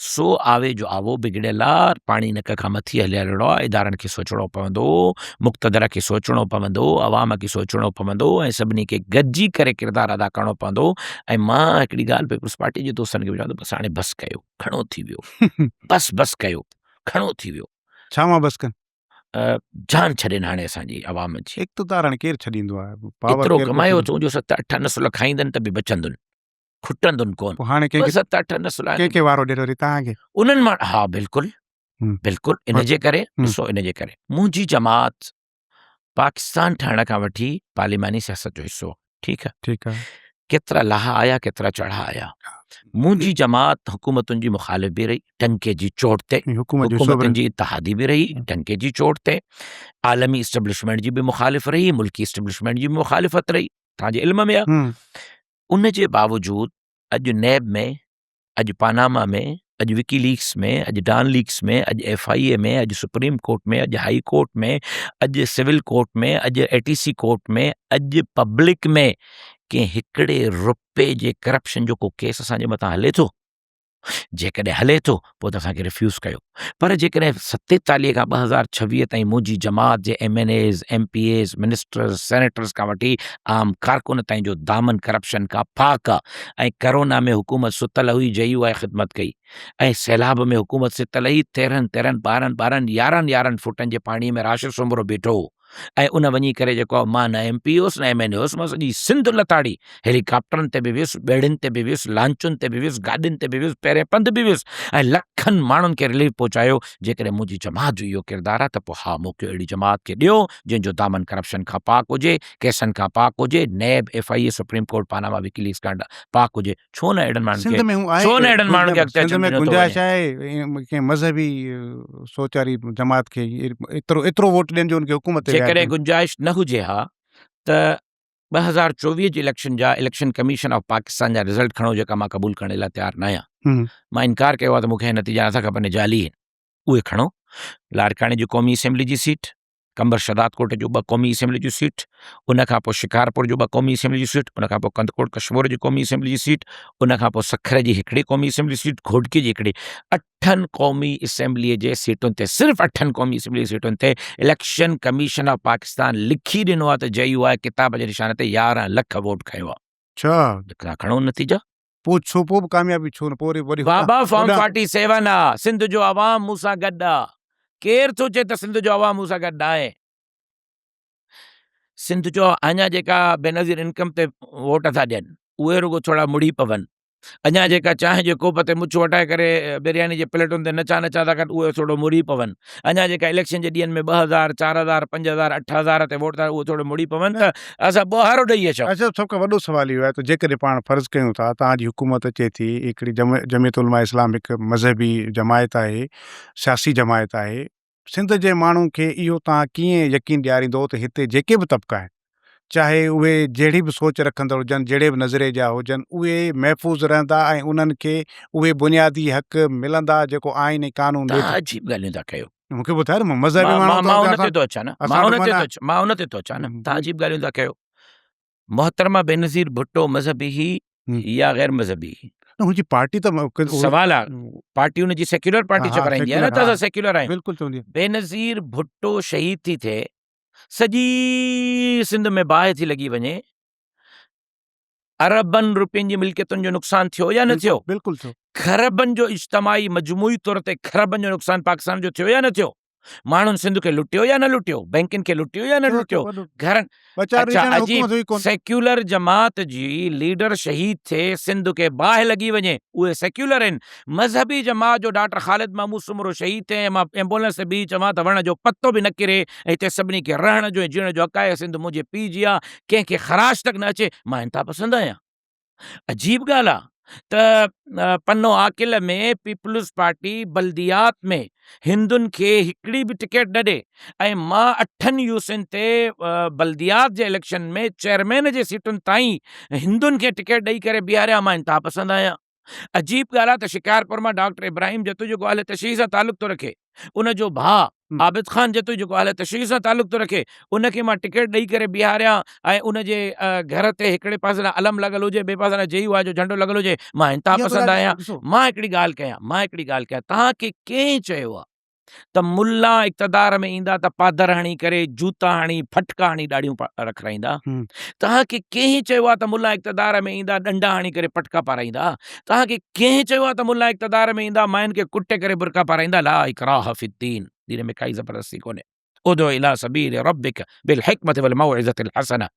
Speaker 2: سو آوي جو آوو بگڙيل آ، پاڻي نڪ کان مٿي هليل آ، ادارن کي سوچڻو پوندو، مقتدر کي سوچڻو پوندو، عوام کي سوچڻو پوندو ۽ سڀني کي گڏجي ڪري ڪردار ادا ڪرڻو پوندو ۽ مان هڪڙي ڳالهه پيپلز پارٽي جي دوستن کي به چوان ٿو بس هاڻي بس ڪيو، گهڻو ٿي ويو، بس بس ڪيو، گهڻو ٿي ويو.
Speaker 1: ڇا مان بس ڪن؟
Speaker 2: جان ڇڏين هاڻي اسان جي عوام جي.
Speaker 1: اقتدار هاڻي ڪير ڇڏيندو آ؟
Speaker 2: ايترو ڪمايو اٿئون جو ست اٺ نسل کائيندن ته به بچندن. کٽندن ڪون.
Speaker 1: پوء هاڻي ڪنهن کي
Speaker 2: ست اٺ نسل آهن.
Speaker 1: ڪنهن کي وارو ڏيرو وري توهان کي.
Speaker 2: انهن مان ها بلڪل بلڪل ان جي ڪري ڏسو ان جي ڪري منهنجي جماعت پاڪستان ٺهڻ کان وٺي پارليماني سياست جو حصو ٺيڪ آ
Speaker 1: ٺيڪ آ
Speaker 2: ڪيترا لاها آيا ڪيترا چڙها آيا منهنجي جماعت حڪومتن جي مخالف به رهي ٽنڪي جي چوٽ تي حڪومتن جي اتحادي به رهي ٽنڪي جي چوٽ تي عالمي اسٽيبلشمينٽ جي به مخالف رهي ملڪي اسٽيبلشمينٽ جي به مخالفت رهي توهان جي علم ۾ آ ان جي باوجود اڄ نيب ۾، اڄ پاناما ۾، اڄ وڪي ليڪس ۾، اڄ ڊان ليڪس ۾، اڄ ايف I اي ۾، اڄ سپريم ڪورٽ ۾، اڄ هائي ڪورٽ ۾، اڄ سول ڪورٽ ۾، اڄ اي ٽي سي ڪورٽ ۾، اڄ پبلڪ ۾ ڪنهن هڪڙي روپي جي ڪرپشن جو ڪو ڪيس اسان جي مٿان هلي ٿو؟ جيڪڏهن هلي ٿو پوء ته اسان کي ريفيوز ڪيو پر جيڪڏهن 47 کان 2026 تائين منهنجي جماعت جي M N As, M P As, ministers, senators کان وٺي عام ڪارڪن تائين جو دامن ڪرپشن کان پاڪ آ ۽ ڪرونا ۾ حڪومت ستل هئي جي يو آء خدمت ڪئي ۽ سيلاب ۾ حڪومت ستل هئي تيرهن تيرهن ٻارهن ٻارهن يارهن يارهن فوٽن جي پاڻي ۾ راشد سومرو بيٺو هو. ۽ ان وڃي ڪري جيڪو آهي مان نه ايم پي هوس نه ايم اين اي هوس مان سڄي سنڌ لتاڙي هيليڪاپٽرن تي به ويس ٻيڙين تي به ويس لانچن تي به ويس گاڏين تي به ويس پيرين پنڌ به ويس ۽ لکن ماڻهن کي رليف پهچايو جيڪڏهن منهنجي جماعت جو اهو ڪردار آهي ته پوء ها موقعو اهڙي جماعت کي ڏيو جنهن جو دامن ڪرپشن کان پاڪ هجي ڪيسن کان پاڪ هجي NAB F I A supreme court Panama WikiLeaks کان پاڪ هجي ڇو نه اهڙن ماڻهن
Speaker 1: کي ڇو نه اهڙن ماڻهن کي اڳتي اچڻ ڏنو ٿو گنجائش آهي ڪنهن مذهبي سوچ واري جماعت کي ايترو ايترو ووٽ ڏين جو ان کي حڪومت
Speaker 2: تي جيڪڏهن گنجائش نه هجي ها ته 2024 جي اليڪشن جا اليڪشن ڪميشن آف پاڪستان جا رزلٽ کڻو جيڪا مان قبول ڪرڻ لاء تيار نه آهيان مان انڪار ڪيو آهي ته مون کي نتيجا نٿا کپن جعلي آهن اهي کڻو لاڙڪاڻي جي قومي اسيمبلي جي سيٽ قمبر شھدادڪوٽ جون ٻه قومي اسيمبلي جون سيٽ، ان کان پوء شڪارپور جون ٻه قومي اسيمبلي جون سيٽ، ان کان پوء ڪنڌڪوٽ ڪشمور جي قومي اسيمبلي جي سيٽ، ان کان پوء سکر جي هڪڙي قومي اسيمبلي سيٽ، گهوٽڪي جي هڪڙي، اٺن قومي اسيمبلي جي سيٽن تي صرف اٺن قومي اسيمبلي جي سيٽن تي اليڪشن ڪميشن آف پاڪستان لکي ڏنو آهي ته جي يو آء ڪتاب جي نشان تي 11 لک ووٽ کنيو آهي.
Speaker 1: ڇا؟
Speaker 2: لکڻا کڻو نتيجا.
Speaker 1: پوء ڇو پوء به ڪاميابي ڇو نه پوء وري وري
Speaker 2: بابا فارم 47 آ سنڌ جو عوام مون سان گڏ آ ڪير ٿو چئي ته سنڌ جو عوام مون سان گڏ ناهي سنڌ جو اڃا جيڪا بينظير انڪم تي ووٽ ٿا ڏين اهي رڳو ٿورا مڙي پون اڃا جيڪا چانهه جي ڪوپ تي مڇ وٽائي ڪري برياني جي پليٽن تي نچا نچا ٿا ڪن اهي ٿورو مڙي پون اڃا جيڪا اليڪشن جي ڏينهن ۾ 2000 4000 5000 8000 تي ووٽ ٿا اهي ٿورو مڙي پون ته اسان ٻوهارو ڏئي اچون.
Speaker 1: اچا سڀ کان وڏو سوال اهو آهي ته جيڪڏهن پاڻ فرض ڪيون ٿا توهان جي حڪومت اچي ٿي هڪڙي جمعيت علماء اسلام هڪ مذهبي جماعت آهي سياسي جماعت آهي سنڌ جي ماڻهن کي اهو توهان ڪيئن يقين ڏياريندو ته هتي جيڪي به طبقا آهن چاهي اهي جهڙي به سوچ رکندڙ هجن جهڙي به نظريي جا هجن اهي محفوظ رهندا ۽ انهن کي اهي بنيادي حق ملندا جيڪو آئين ۽ قانون ڏي ٿو.
Speaker 2: توهان عجيب ڳالهيون ٿا ڪيو.
Speaker 1: مون کي ٻڌاء نه مذهبي ماڻهو
Speaker 2: مان ان تي ٿو اچان نه مان ان تي ٿو اچان مان ان تي ٿو اچان نه تان عجيب ڳالهيون ٿا ڪيو محترمه بينظير ڀٽو مذهبي هي يا غير مذهبي هي
Speaker 1: هن جي پارٽي ته
Speaker 2: سوال آ پارٽي ان جي سيڪيولر پارٽي چورائيندي آ نه ته اسان سيڪيولر آهيون
Speaker 1: بلڪل چوندي
Speaker 2: بينظير ڀٽو شهيد ٿي ٿئي سڄي سنڌ ۾ باهه ٿي لڳي وڃي اربن روپين جي ملڪيتن جو نقصان ٿيو يا نه ٿيو؟
Speaker 1: بلڪل ٿيو.
Speaker 2: کربن جو اجتماعي مجموعي طور تي کربن جو نقصان پاڪستان جو ٿيو يا نه ٿيو؟ ماڻهن سنڌ کي لٽيو يا نه لٽيو؟ بئنڪن کي لٽيو يا نه لٽيو؟ گهرن اڇا عجيب سيڪيولر جماعت جي ليڊر شهيد ٿئي سنڌ کي باهه لڳي وڃي اهي سيڪيولر آهن مذهبي جماعت جو ڊاڪٽر خالد محمود سومرو شهيد ٿئي ۽ مان ايمبولنس تي بيهي چوان ته وڻ جو پتو به نه ڪري ۽ هتي سڀني کي رهڻ جو ۽ جيئڻ جو حق آهي سنڌ منهنجي پيء جي آهي ڪنهن کي خراش تڪ نه اچي مان انتها پسند آهيان. عجيب ڳالهه آ ته پنو عاقل ۾ پيپلز پارٽي بلديات ۾ هندن کي هڪڙي به ٽڪيٽ نه ڏي ۽ مان اٺن يوسين تي بلديات جي اليڪشن ۾ چيئرمين جي سيٽن تائين هندن کي ٽڪيٽ ڏئي ڪري بيهاريان مان انتها پسند آهيان. عجيب ڳالهه آ ته شڪارپور مان ڊاڪٽر ابراهيم جتوئي جيڪو اهل تشيع سان تعلق ٿو رکي ان جو ڀاء عابد خان جتوئي جيڪو اهل تشيع سان تعلق ٿو رکي ان کي مان ٽڪيٽ ڏئي ڪري بيهاريان ۽ ان جي گهر تي هڪڙي پاسي ڏانهن علم لڳل هجي ٻئي پاسي ڏانهن جي يو آء جو جهنڊو لڳل هجي مان انتها پسند آهيان مان هڪڙي ڳالهه ڪيان مان هڪڙي ڳالهه ڪيان توهان کي ڪنهن چيو آهي ته ملا اقتدار ۾ ايندا ته پادر هڻي ڪري جوتا هڻي ڦٽڪا هڻي ڏاڙهيون رکرائيندا توهان کي ڪنهن چيو آهي ته ملا اقتدار ۾ ايندا ڏنڊا هڻي ڪري پٽڪا پارائيندا توهان کي ڪنهن چيو آهي ته ملا اقتدار ۾ ايندا ماين کي ڪٽي ڪري برقع پارائيندا لا اڪراه في الدين دين ۾ ڪائي زبردستي ڪونهي ادع الي سبيل ربک بالحڪمت والموعظة الحسنة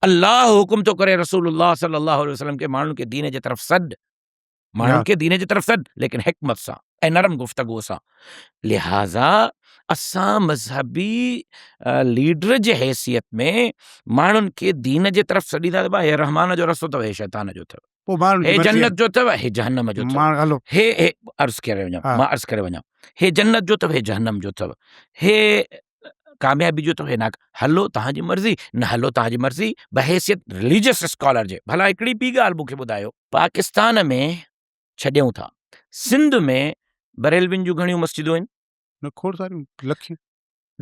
Speaker 2: الله حڪم ٿو ڪري رسول الله صلي الله عليه وسلم کي ماڻهن کي دين جي طرف سڏ ماڻهن کي دين جي طرف سڏ ليڪن حڪمت سان ۽ نرم گفتگو سان لهذا اسان مذهبي ليڊر جي حيثيت ۾ ماڻهن کي دين جي طرف سڏيندا ته هي رحمان جو رستو اٿو هي شيطان جو اٿو هي جنت جو اٿو هي جهنم جو اٿو هي هي عرض ڪري وڃان مان عرض ڪري وڃان هي جنت جو اٿو هي جهنم جو اٿو هي ڪاميابي جو اٿو هي ناڪ هلو تهان جي مرضي نه هلو تهان جي مرضي بحيثيت رليجس اسڪالر جي ڀلا هڪڙي ٻي ڳالهه مون کي ٻڌايو پاڪستان ۾ ڇڏيون ٿا سنڌ ۾ بريلوين جون گهڻيون مسجدون آهن
Speaker 1: نه کوڙ ساريون لکين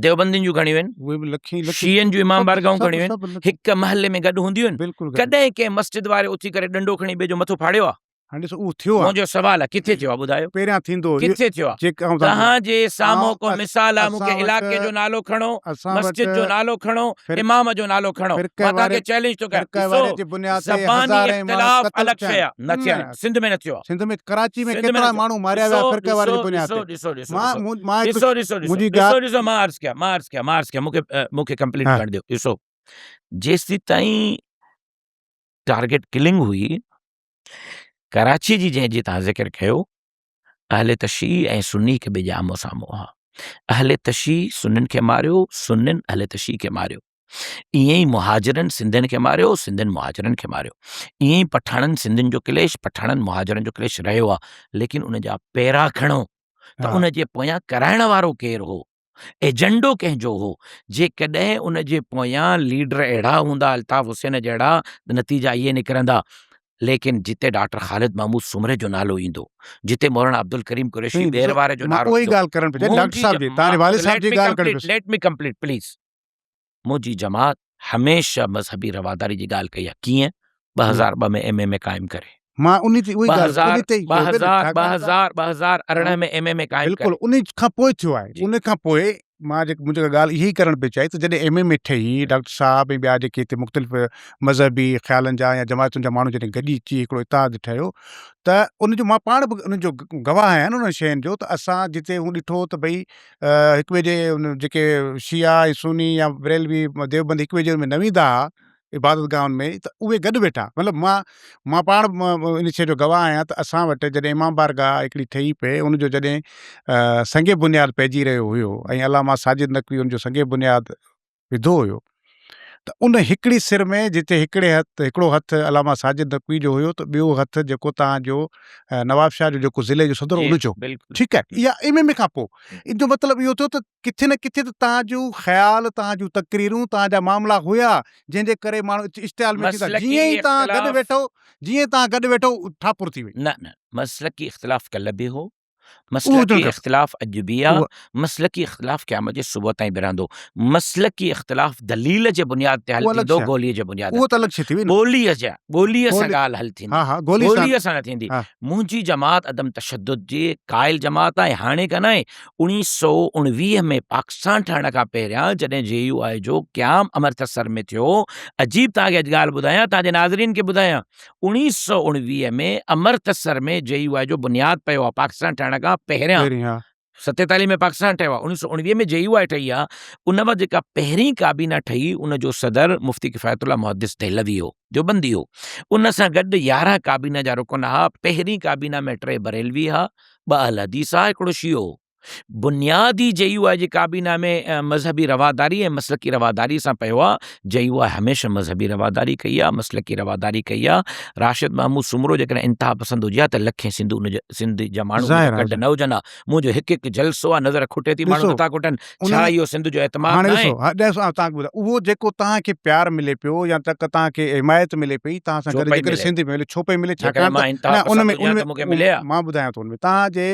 Speaker 2: ديوبندين جون گهڻيون آهن
Speaker 1: اهي به لکين لکين
Speaker 2: شيعن جون امام بارگاهون گهڻيون آهن هڪ محلي ۾ گڏ هونديون آهن
Speaker 1: بلڪل
Speaker 2: ڪڏهن ڪنهن مسجد واري اٿي ڪري ڏنڊو کڻي ٻئي جو مٿو ڦاڙيو آهي
Speaker 1: هاڻي ڏسو اهو ٿيو آهي.
Speaker 2: منهنجو سوال آهي ڪٿي ٿيو آهي ٻڌايو.
Speaker 1: پهريان ٿيندو هو.
Speaker 2: ڪٿي ٿيو آهي. توهان جي سامهون ڪو مثال آهي مون کي علاقي جو نالو کڻو مسجد جو نالو کڻو امام جو نالو کڻو مان توهان کي چئلينج ٿو ڪيان ڏسو زباني اختلاف الڳ شيء آهي نه ٿيا آهن سنڌ ۾ نه ٿيو آهي.
Speaker 1: سنڌ ۾ ڪراچي ۾ ڪيترا ماڻهو ماريا ويا فرقه واري جي بنياد تي.
Speaker 2: ڏسو ڏسو ڏسو ڏسو ڏسو ڏسو مان عرض ڪيان مان عرض ڪيان مان عرض ڪيان مون کي ڪمپليٽ ڪرڻ ڏيو ڏسو جيستائين ٽارگيٽ ڪلنگ هئي ڪراچي جي جنهن جي تان ذڪر ڪيو اهل تشيع ۽ سني هڪ ٻئي جي آمهون سامهون هئا اهل تشيع سنين کي ماريو سنين اهل تشيع کي ماريو ائين ئي مهاجرن سنڌين کي ماريو سنڌين مهاجرن کي ماريو ائين ئي پٺاڻن سنڌين جو ڪليش پٺاڻن مهاجرن جو ڪليش رهيو آهي ليڪن ان جا پيرا کڻو ته ان جي پويان ڪرائڻ وارو ڪير هو ايجنڊو ڪنهن جو هو؟ جيڪڏهن ان جي پويان ليڊر اهڙا هوندا الطاف حسين جهڙا ته نتيجا اهي نڪرندا ليڪن جتي ڊاڪٽر خالد محمود سومري جو نالو ايندو جتي مولانا عبدالڪريم قريشي ٻير واري جو نعرو
Speaker 1: ايندو
Speaker 2: ليٽ مي ڪمپليٽ پليز منهنجي جماعت هميشه مذهبي رواداري جي ڳالهه ڪئي آهي ڪيئن 2002 ۾ ايم ايم اي قائم ڪري
Speaker 1: مان انهي تي اهي ڳالهه انهي تي
Speaker 2: 2018 ۾ ايم ايم اي قائم
Speaker 1: بلڪل انهي کان پوء ٿيو آهي انهي کان پوء مان جيڪ منهنجي ڳالهه اهي ئي ڪرڻ پئي چاهي ته جڏهن ايم ايم اي ٺهي ڊاڪٽر صاحب ۽ ٻيا جيڪي هتي مختلف مذهبي خيالن جا يا جماعتن جا ماڻهو جڏهن گڏي اچي هڪڙو اتحاد ٺهيو ته ان جو مان پاڻ به ان جو گواهه آهيان انهن شين جو ته اسان جتي هو ڏٺو ته ڀئي هڪ ٻئي جي جيڪي شيعا ۽ سني يا بريلوي ديوبندي هڪ ٻئي جي ان ۾ نه ويندا هئا عبادت گاهن ۾ ته اهي گڏ ويٺا مطلب مان مان پاڻ ان شيء جو گواهه آهيان ته اسان وٽ جڏهن امام بارگاهه هڪڙي ٺهي پئي ان جو جڏهن سنگ بنياد پئجي رهيو هيو ۽ علامه ساجد نقوي ان جو سنگ بنياد وڌو هيو ته ان هڪڙي سر ۾ جتي هڪڙي هٿ هڪڙو هٿ علامه ساجد نقوي جو هيو ته ٻيو هٿ جيڪو تان جو نواب شاهه جو جيڪو ضلعي جو صدر هو ان جو ٺيڪ آهي اها ايم ايم اي کان پوء ان جو مطلب اهو ٿيو ته ڪٿي نه ڪٿي ته تان جو خيال تان جون تقريرون تان جا معاملا هيا جنهن جي ڪري ماڻهو اشتعال ۾ ٿيندا جيئن ئي تان گڏ ويٺو جيئن تان گڏ ويٺو ٺاپر ٿي وئي
Speaker 2: نه نه مسلڪي اختلاف ڪلهه به هو مسلڪي اختلاف اڄ به آ، مسلڪي اختلاف قيامت جي صبح تائين به رهندو. مسلڪي اختلاف دليل جي بنياد تي حل ٿيندو، گولي جي بنياد تي نه. ٻوليء جا ٻوليء سان ڳالهه حل ٿيندي، ٻوليء سان نه ٿيندي. منهنجي جماعت عدم تشدد جي قائل جماعت آهي، هاڻي ڪانه آهي. 1919 ۾ پاڪستان ٺهڻ کان پهريان جڏهن جي يو آء جو قيام امرتسر ۾ ٿيو، عجيب توهان کي اڄ ڳالهه ٻڌايان، توهان جي ناظرين کي ٻڌايان، 1919 ۾ امرتسر ۾ جي يو آء جو بنياد پيو آهي پاڪستان ٺهڻ کان پهريان. 47 ۾ پاڪستان ٺهيو آهي، 1919 ۾ جي يو آء ٺهي آهي، ان وقت جيڪا پهرين ڪابينا ٺهي ان جو صدر مفتي ڪفايت الله محدث دهلوي هو، ديوبندي هو. ان سان گڏ 11 ڪابينا جا رڪن ها، پهرين ڪابينا ۾ ٽي بريلوي ها، ٻه اهل حديث ها، هڪڙو شيعو هو. بنيادي جي يو آء جي ڪابينا ۾ مذهبي رواداري ۽ مسلڪي رواداري سان پيو آ، جي يو آء هميشه مذهبي رواداري ڪئي آ، مسلڪي رواداري ڪئي آ، راشد محمود سومرو جيڪڏهن انتها پسند هجي ها ته لکين سنڌو ان جا سنڌ جا ماڻهو ان جا ڪڍ نه هجن ها، منهنجو هڪ هڪ جلسو آ نظر کٽي ٿي ماڻهو نٿا کٽن، ڇا اهو سنڌ جو اعتماد
Speaker 1: هاڻي ناهي؟ ڏسو ڏسو آئون توهان کي ٻڌايان اهو جيڪو توهان کي پيار ملي پيو يا تڪ توهان کي حمايت ملي پئي توهان سان گڏ جيڪڏهن سنڌ ملي ڇو پئي ملي ڇاڪاڻ ته نه ان ۾ ان ۾ مان ٻڌايان ٿو ان ۾ توهان جي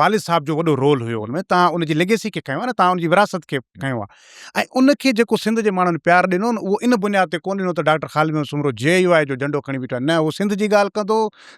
Speaker 1: والد صاحب جو وڏو رول هيو ان ۾ توهان ان جي ليگيسي کي کنيو آهي نه توهان ان جي وراثت کي کنيو آهي ۽ ان کي جيڪو سنڌ جي ماڻهن پيار ڏنو نه اهو ان بنياد تي ڪونه ڏنو ته doctor Khalid Muhammad Soomro J U I جو جهنڊو کڻي بيٺو آهي نه هو سنڌ جي ڳالهه ڪندو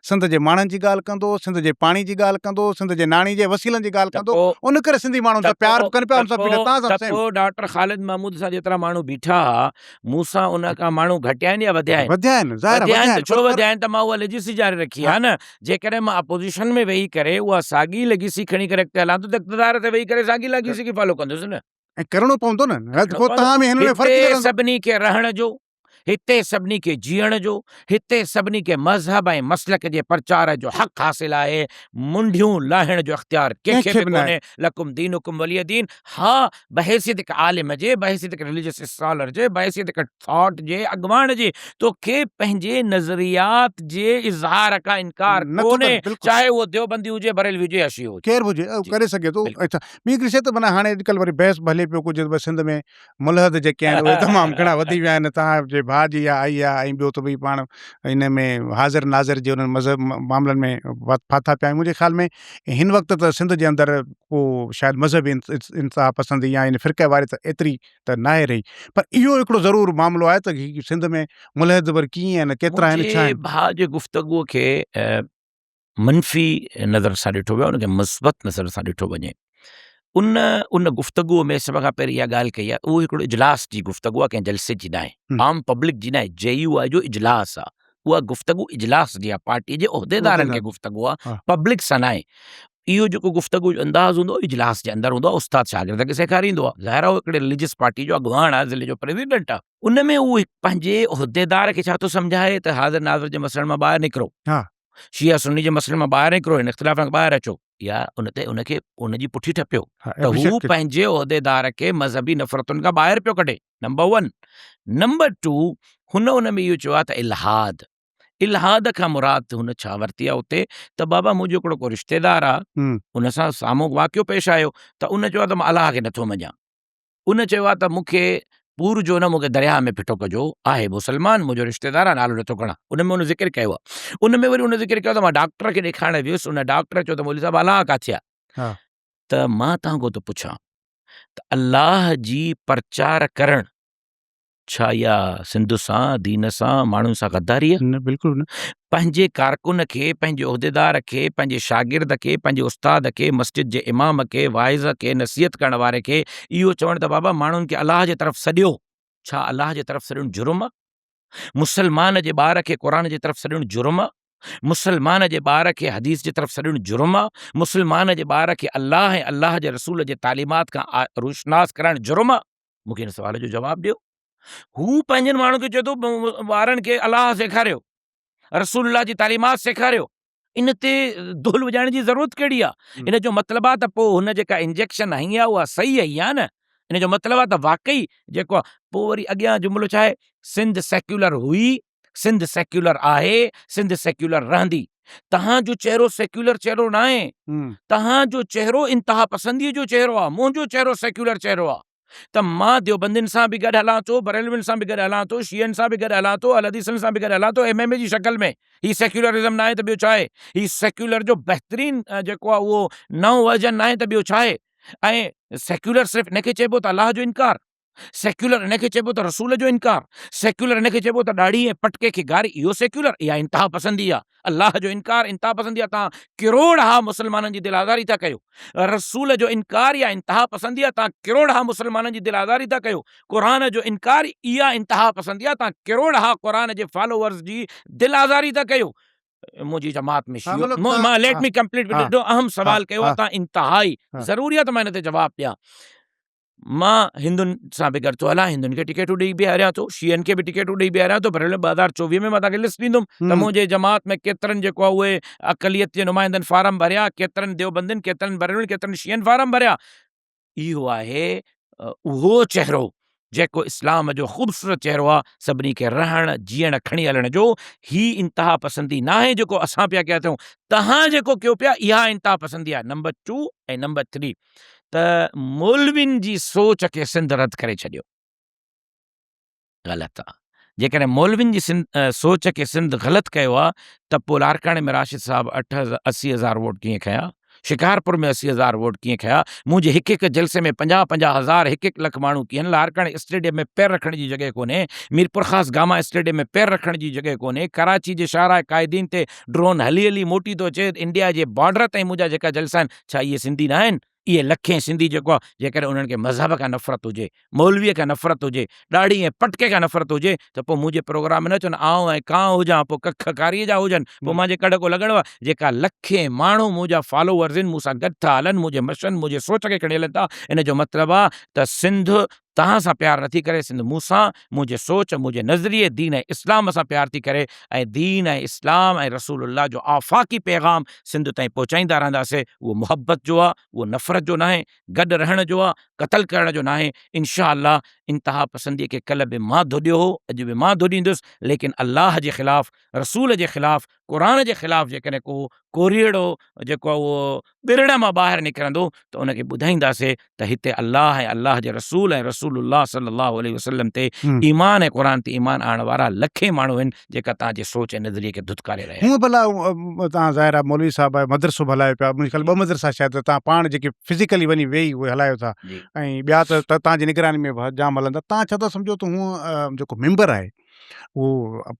Speaker 1: سنڌ جي ماڻهن جي ڳالهه ڪندو سنڌ جي پاڻي جي ڳالهه ڪندو سنڌ جي ناڻي جي وسيلن جي ڳالهه ڪندو ان ڪري سنڌي ماڻهن سان پيار به ڪن پيا ان سان بيٺا توهان سان
Speaker 2: سيم ڊاڪٽر خالد محمود سان جيترا ماڻهو بيٺا ها مون سان ان کان ماڻهو گهٽيا آهن يا وڌيا آهن؟
Speaker 1: وڌيا آهن، ظاهر آهي
Speaker 2: وڌيا آهن ته ڇو وڌيا آهن ته مان اها ليگيسي جاري رکي آهي نه. جيڪڏهن مان اپوزيشن ۾ ويهي ڪري اها ساڳي ليگيسي کڻي ڪري اڳتي هلان ٿو ته اقتدار تي ويهي ڪري ساڳي ليگيسي کي فالو ڪندس نه.
Speaker 1: ۽ ڪرڻو پوندو نه، نه ته پوء توهان ۾ هن ۾ فرق ئي نه
Speaker 2: رهندو. هتي سڀني کي رهڻ جو، هتي سڀني کي جيئڻ جو، هتي سڀني کي مذهب ۽ مسلڪ جي پرچار جو حق حاصل آهي، منڍيون لاهڻ جو اختيار ڪنهن کي به ڪونهي، لڪم دينڪم ولي دين، ها بحيثيت هڪ عالم جي، بحيثيت هڪ رليجس اسڪالر جي، بحيثيت هڪ ٿاٽ جي اڳواڻ جي توکي پنهنجي نظريات جي اظهار کان انڪار ڪونهي، چاهي اهو ديوبندي هجي، بريلوي هجي يا شيعو هجي.
Speaker 1: ڪير به هجي اهو ڪري سگهي ٿو. اڇا ٻي هڪڙي شيء ته معنيٰ هاڻي اڄڪلهه وري بحث به هلي پيو ڪجهه ته سنڌ ۾ ملحد جيڪي آهن اهي تمام گهڻا وڌي ويا آهن توهان جي ڀاء جي اها آئي آهي ۽ ٻيو ته ڀئي پاڻ ان ۾ حاضر ناظر جي انهن مذهب معاملن ۾ ڦاٿا پيا آهيون منهنجي خيال ۾ هن وقت ته سنڌ جي اندر ڪو شايد مذهبي انتها پسندي يا ان فرقه واريت ايتري ته ناهي رهي پر اهو هڪڙو ضرور معاملو آهي ته هي سنڌ ۾ ملحد وري ڪيئن آهن ڪيترا آهن ڇا آهن.
Speaker 2: منهنجي ڀاء جي گفتگو کي منفي نظر سان ڏٺو ويو ان کي مثبت نظر سان ڏٺو وڃي ان ان گفتگو ۾ سڀ کان پهرين اها ڳالهه ڪئي آهي اهو هڪڙو اجلاس جي گفتگو آهي ڪنهن جلسي جي ناهي عام پبلڪ جي ناهي جي يو آء جو اجلاس آهي اها گفتگو اجلاس جي آهي پارٽي جي عهديدارن کي گفتگو آهي پبلڪ سان ناهي اهو جيڪو گفتگو جو انداز هوندو آهي اجلاس جي اندر هوندو آهي استاد شاگرد کي سيکاريندو آهي ظاهر آهي هڪڙي رليجس پارٽي جو اڳواڻ آهي ضلعي جو پريزيڊنٽ آهي ان ۾ اهو پنهنجي عهديدار کي ڇا ٿو سمجهائي ته حاضر ناظر جي مسئلن مان ٻاهر نڪرو شيعه سني جي مسئلن مان ٻاهر نڪرو هن اختلاف کان ٻاهر اچو يا ان تي ان کي ان جي پٺي ٺپيو ته هو پنهنجي عهديدار کي مذهبي نفرتن کان ٻاهر پيو ڪڍي نمبر ون نمبر ٽو هن ان ۾ اهو چيو آهي ته الحاد الحاد کان مراد هن ڇا ورتي آهي اتي ته بابا منهنجو هڪڙو ڪو رشتيدار آهي ان سان سامهون واقعو پيش آيو ته ان چيو آهي ته مان الله کي نٿو مڃان ان چيو آهي ته مون کي پور جو نه مون کي درياهه ۾ ڦٽو ڪجو، آهي مسلمان منهنجو رشتيدار آهي نالو نٿو کڻان، ان ۾ ان ذڪر ڪيو آهي. ان ۾ وري ان ذڪر ڪيو ته مان ڊاڪٽر کي ڏيکارڻ ويس، ان ڊاڪٽر چيو ته مولوي صاحب الله ڪاٿي آهي؟ ته مان توهان کان ٿو پڇان ته الله جي پرچار ڪرڻ ڇا اها سنڌ سان، دين سان، ماڻهن سان غداري آهي؟
Speaker 1: نه بلڪل نه.
Speaker 2: پنهنجي ڪارڪن کي، پنهنجي عهديدار کي، پنهنجي شاگرد کي، پنهنجي استاد کي، مسجد جي امام کي، واعظ کي، نصيحت ڪرڻ واري کي اهو چوڻ ته بابا ماڻهن کي الله جي طرف سڏيو، ڇا الله جي طرف سڏڻ جرم آهي؟ مسلمان جي ٻار کي قرآن جي طرف سڏڻ جرم آهي؟ مسلمان جي ٻار کي حديث جي طرف سڏڻ جرم آهي؟ مسلمان جي ٻار کي الله ۽ الله جي رسول جي تعليمات کان روشناس ڪرائڻ جرم آهي؟ مون کي هن سوال جو جواب ڏيو. هو پنهنجن ماڻهن کي چئي ٿو ٻارن کي الله سيکاريو، رسول الله جي تعليمات سيکاريو. ان تي دهل وڄائڻ جي ضرورت ڪهڙي آهي؟ ان جو مطلب آهي ته پوء هن جيڪا انجيڪشن هنئي آهي اها صحيح هنئي آهي نه؟ ان جو مطلب آهي ته واقعي جيڪو آهي پوء وري اڳيان جملو ڇا آهي؟ سنڌ سيڪيولر هئي، سنڌ سيڪيولر آهي، سنڌ سيڪيولر رهندي. توهان جو چهرو سيڪيولر چهرو ناهي، توهان جو چهرو انتها پسنديء جو چهرو آهي، منهنجو چهرو سيڪيولر چهرو آهي ته مان ديوبندين سان به گڏ هلان ٿو، بريلوين سان به گڏ هلان ٿو، شيعن سان به گڏ هلان ٿو، اهلحديثن سان به گڏ هلان ٿو، ايم ايم اي جي شڪل ۾ هي سيڪيولرزم ناهي ته ٻيو ڇا آهي؟ هي سيڪيولر جو بهترين جيڪو آهي اهو نئون ورجن ناهي ته ٻيو ڇا آهي؟ ۽ سيڪيولر صرف ان کي چئبو ته الله جو انڪار. سيڪيولر ان کي چئبو ته رسول جو انڪار، سيڪيولر ان کي چئبو ته ڏاڙهي ۽ پٽڪي کي گاري، اهو سيڪيولر، اها انتها پسندي آهي، الله جو انڪار انتها پسندي آهي، توهان ڪروڙ ها مسلمانن جي دل آزاري ٿا ڪيو، رسول جو انڪار اها انتها پسندي آهي، توهان ڪروڙ ها مسلمانن جي دل آزاري ٿا ڪيو، قرآن جو انڪار اها انتها پسندي آهي، توهان ڪروڙ ها قرآن جي فالوورز جي دل آزاري ٿا ڪيو. منهنجي جماعت ۾ شيعو مان ليٽ مي ڪمپليٽ ڏاڍو اهم سوال ڪيو آهي تان انتهائي ضروري آهي ته مان ان تي جواب ڏيان. مان هندن سان به گڏ ٿو هلان، هندن کي ٽڪيٽون ڏئي بيهاريان ٿو، شيعن کي به ٽڪيٽون ڏئي بيهاريان ٿو، پر 2024 ۾ مان توهان کي لسٽ ڏيندم ته منهنجي جماعت ۾ ڪيترن جيڪو آهي اهي اقليت جي نمائندن فارم ڀريا، ڪيترن ديوبندين، ڪيترن بريلوين، ڪيترن شيعن فارم ڀريا. اهو آهي اهو چهرو جيڪو اسلام جو خوبصورت چهرو آهي، سڀني کي رهڻ جيئڻ کڻي هلڻ جو. هي انتها پسندي ناهي جيڪو اسان پيا ڪيا اٿئون، توهان جيڪو ڪيو پيا اها انتها پسندي آهي. نمبر ٽو ۽ نمبر ٿري ته مولوين جي سوچ کي سنڌ رد ڪري ڇڏيو. غلط آ. جيڪڏهن مولوين جي سوچ کي سنڌ غلط ڪيو آ ته پوء لاڙڪاڻي ۾ راشد صاحب اٺ 80 هزار ووٽ ڪيئن کنيا؟ شڪارپور ۾ 80 هزار ووٽ ڪيئن کنيا؟ منهنجي هڪ هڪ جلسي ۾ پنجاهه پنجاهه هزار هڪ هڪ لک ماڻهو ڪيئن؟ لاڙڪاڻي اسٽيڊيم ۾ پير رکڻ جي جڳهه ڪونهي، ميرپورخاص گاما اسٽيڊيم ۾ پير رکڻ جي جڳهه ڪونهي، ڪراچي جي شاهراهه قائدين تي ڊرون هلي هلي موٽي ٿو اچي، انڊيا جي بارڊر تائين منهنجا جيڪا جلسا آهن، ڇا اهي سنڌي ناهن؟ اهي لکين سنڌي جيڪو آ جيڪڏهن انهن کي مذهب کان نفرت هجي، مولويء کان نفرت هجي، ڏاڙهي ۽ پٽڪي کان نفرت هجي ته پوء منهنجي پروگرام ۾ نه اچن، آئون ۽ ڪانء هجان پوء ڪک ڪاريء جا هجن، پوء مانجي ڪڍ ڪو لڳڻ وا، جيڪا لکين ماڻهو منهنجا فالوورز آهن، مون سان گڏ ٿا هلن، منهنجي مشن، منهنجي سوچ کي کڻي هلن ٿا، ان جو مطلب آ ته سنڌ توهان سان پيار نٿي ڪري، سنڌ مون سان، منهنجي سوچ، منهنجي نظريي، دين ۽ اسلام سان پيار ٿي ڪري ۽ دين ۽ اسلام ۽ رسول الله جو آفاقي پيغام سنڌ تائين پهچائيندا رهنداسين، اهو محبت جو آ، اهو نفرت جو ناهي، گڏ رهڻ جو آ، قتل ڪرڻ جو ناهي، انشاء الله انتها پسندي کي ڪلهه به مان ڌوڏيو هو، اڄ به مان ڌوڏيندس، ليڪن الله جي خلاف، رسول جي خلاف، قرآن جي خلاف جيڪڏهن ڪو ڪوريئڙو جيڪو آهي اهو ٻرڙ مان ٻاهر نڪرندو ته ان کي ٻڌائينداسين ته هتي الله ۽ الله جي رسول ۽ رسول الله صلي الله عليه وسلم تي ايمان ۽ قرآن تي ايمان آڻڻ وارا لکين ماڻهو آهن جيڪا توهان جي سوچ ۽ نظريي کي ڌتڪاري رهيا آهن.
Speaker 1: هونء ڀلا توهان ظاهر آهي مولوي صاحب آهيو مدرسو به هلايو پيا منهنجي خيال ٻه مدرسا شايد توهان پاڻ جيڪي فزيڪلي وڃي ويهي اهي هلايو ٿا ۽ ٻيا ته توهان جي نگراني ۾ به جام هلن ٿا توهان ڇا ٿا سمجهو ته هونء جيڪو ميمبر آهي اهو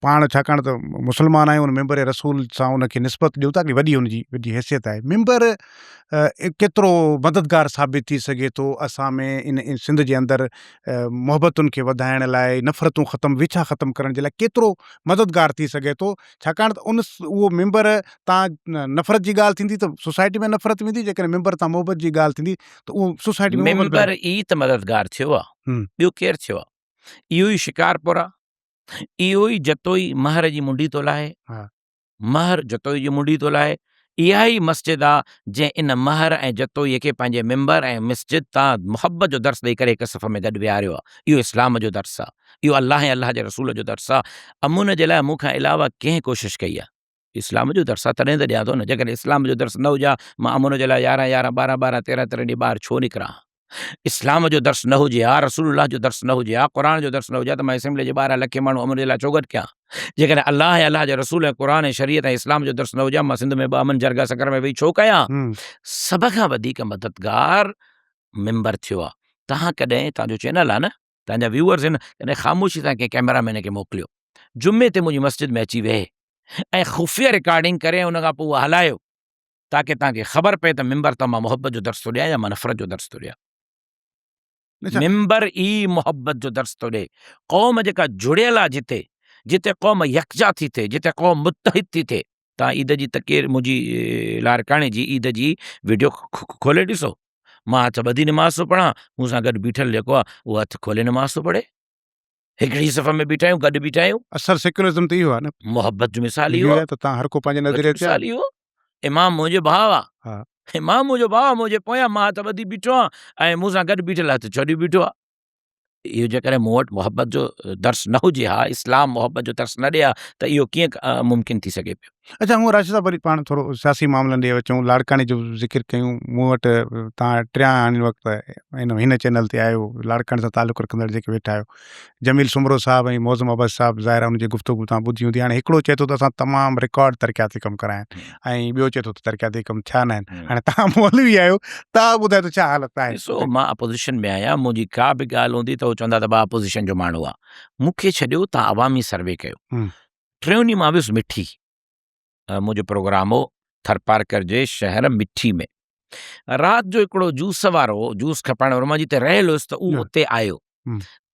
Speaker 1: پاڻ ڇاڪاڻ ته مسلمان آهيون ان ممبر رسول سان ان کي نسبت ڏيون ٿا هڪڙي وڏي ان جي وڏي حيثيت آهي ممبر ڪيترو مددگار ثابت ٿي سگهي ٿو اسان ۾ ان سنڌ جي اندر محبتن کي وڌائڻ لاء نفرتون ختم ويڇا ختم ڪرڻ جي لاء ڪيترو مددگار ٿي سگهي ٿو ڇاڪاڻ ته ان اهو ممبر تان نفرت جي ڳالهه ٿيندي ته سوسائٽي ۾ نفرت ويندي جيڪڏهن ممبر تان محبت جي ڳالهه ٿيندي ته اهو سوسائٽي ۾
Speaker 2: ممبر ئي ته مددگار ٿيو آهي ٻيو ڪير ٿيو آهي اهو ئي شڪارپور آ، اهو ئي جتوئي مهر جي منڍي ٿو لاهي، مهر جتوئي جي منڍي ٿو لاهي، اها ئي مسجد آ جنهن ان مهر ۽ جتوئي کي پنهنجي منبر ۽ مسجد تان محبت جو درس ڏئي ڪري هڪ صف ۾ گڏ ويهاريو آ. اهو اسلام جو درس آ، اهو الله ۽ الله جي رسول جو درس آ. امن جي لاء مون کان علاوه ڪنهن ڪوشش ڪئي آ؟ اسلام جو درس آ تڏهن ته ڏيان ٿو نه، جيڪڏهن اسلام جو درس نه هجي ها مان امن جي لاء يارهن يارهن، ٻارهن ٻارهن، تيرهن تيرهن ڏينهن ٻاهر ڇو نڪران ها؟ اسلام جو درس نه هجي ها، رسول الله جو درس نه هجي ها، قرآن جو درس نه هجي ها ته مان اسيمبلي جي ٻاهران لکين ماڻهو امن جي لاء ڇو گڏ ڪيان؟ جيڪڏهن الله ۽ الله جي رسول ۽ قرآن ۽ شريعت ۽ اسلام جو درس نه هجي ها مان سنڌ ۾ ٻه امن جرڳا سکر ۾ ويهي ڇو ڪيان؟ سڀ کان وڌيڪ مددگار ميمبر ٿيو آ. توهان ڪڏهن، توهان جو چينل آ نه، توهان جا ويوئرز آهن، ڪڏهن خاموشي سان ڪنهن ڪئميرا مين کي موڪليو جمعي تي منهنجي مسجد ۾ اچي ويهي ۽ خفيه رڪارڊنگ ڪري ۽ ان کان پوء اها هلايو تاڪه توهان کي خبر پئي ته ممبر تان مان محبت جو درس ٿو ڏيان يا مان نفرت جو درس ٿو ڏيان. ممبر ئي محبت جو درس ٿو ڏئي. قوم جيڪا جڙيل آ جتي، جتي قوم يڪجا ٿي ٿئي، جتي قوم متحد ٿي ٿئي. توهان عيد جي تقرير منهنجي لاڙڪاڻي جي عيد جي وڊيو کولي ڏسو. مان هٿ ٻڌي نماز ٿو پڙهان، مون سان گڏ بيٺل جيڪو آ اهو هٿ کولي نماز ٿو پڙهي. هڪڙي صف ۾ بيٺا آهيون، گڏ بيٺا آهيون.
Speaker 1: اصل سيڪيولرزم ته اهو آهي نه.
Speaker 2: محبت جو مثال اهو آهي.
Speaker 1: ته تان هر ڪو پنهنجي نظريي تي.
Speaker 2: مثال اهو امام منهنجو ڀاء آ. امام منهنجو ڀاء آ، منهنجي پويان مان هٿ ٻڌي بيٺو آهيان ۽ مون سان گڏ بيٺل هٿ ڇڏي بيٺو آ. اهو جيڪڏهن مون وٽ محبت جو درس نه هجي ها، اسلام محبت جو درس نه ڏي ها ته اهو ڪيئن ممڪن ٿي سگهي پيو.
Speaker 1: اڇا هونء راشد صاحب وري پاڻ ٿورو سياسي معاملن ڏي اچون، لاڙڪاڻي جو ذڪر ڪيون، مون وٽ توهان ٽيان هن وقت هن چينل تي آهيو، لاڙڪاڻي سان تعلق رکندڙ جيڪي ويٺا آهيو، جميل سومرو صاحب ۽ معظم عباسي صاحب ظاهر آهي ان جي گفتگو توهان ٻڌي هوندي، هاڻي هڪڙو چئي ٿو ته اسان تمام رڪارڊ ترقياتي ڪم ڪرايا آهن ۽ ٻيو چئي ٿو ته ترقياتي ڪم ٿيا ناهن، هاڻي توهان مولوي آهيو توهان ٻڌايو ته ڇا حالت آهي؟
Speaker 2: ڏسو مان اپوزيشن ۾ آهيان، منهنجي ڪا به ڳالهه هوندي ته هو چوندا ته ڀاء اپوزيشن جو ماڻهو آهي، مون کي ڇڏيو توهان عوامي سروي ڪيو. ٽيون ڏينهن مان ويس مٺي، منهنجو پروگرام هو ٿرپارڪر جي شهر مٺي ۾. رات جو هڪڙو جوس وارو جوس کپائڻ وارو مان جتي رهيل هيس ته اهو اتي آيو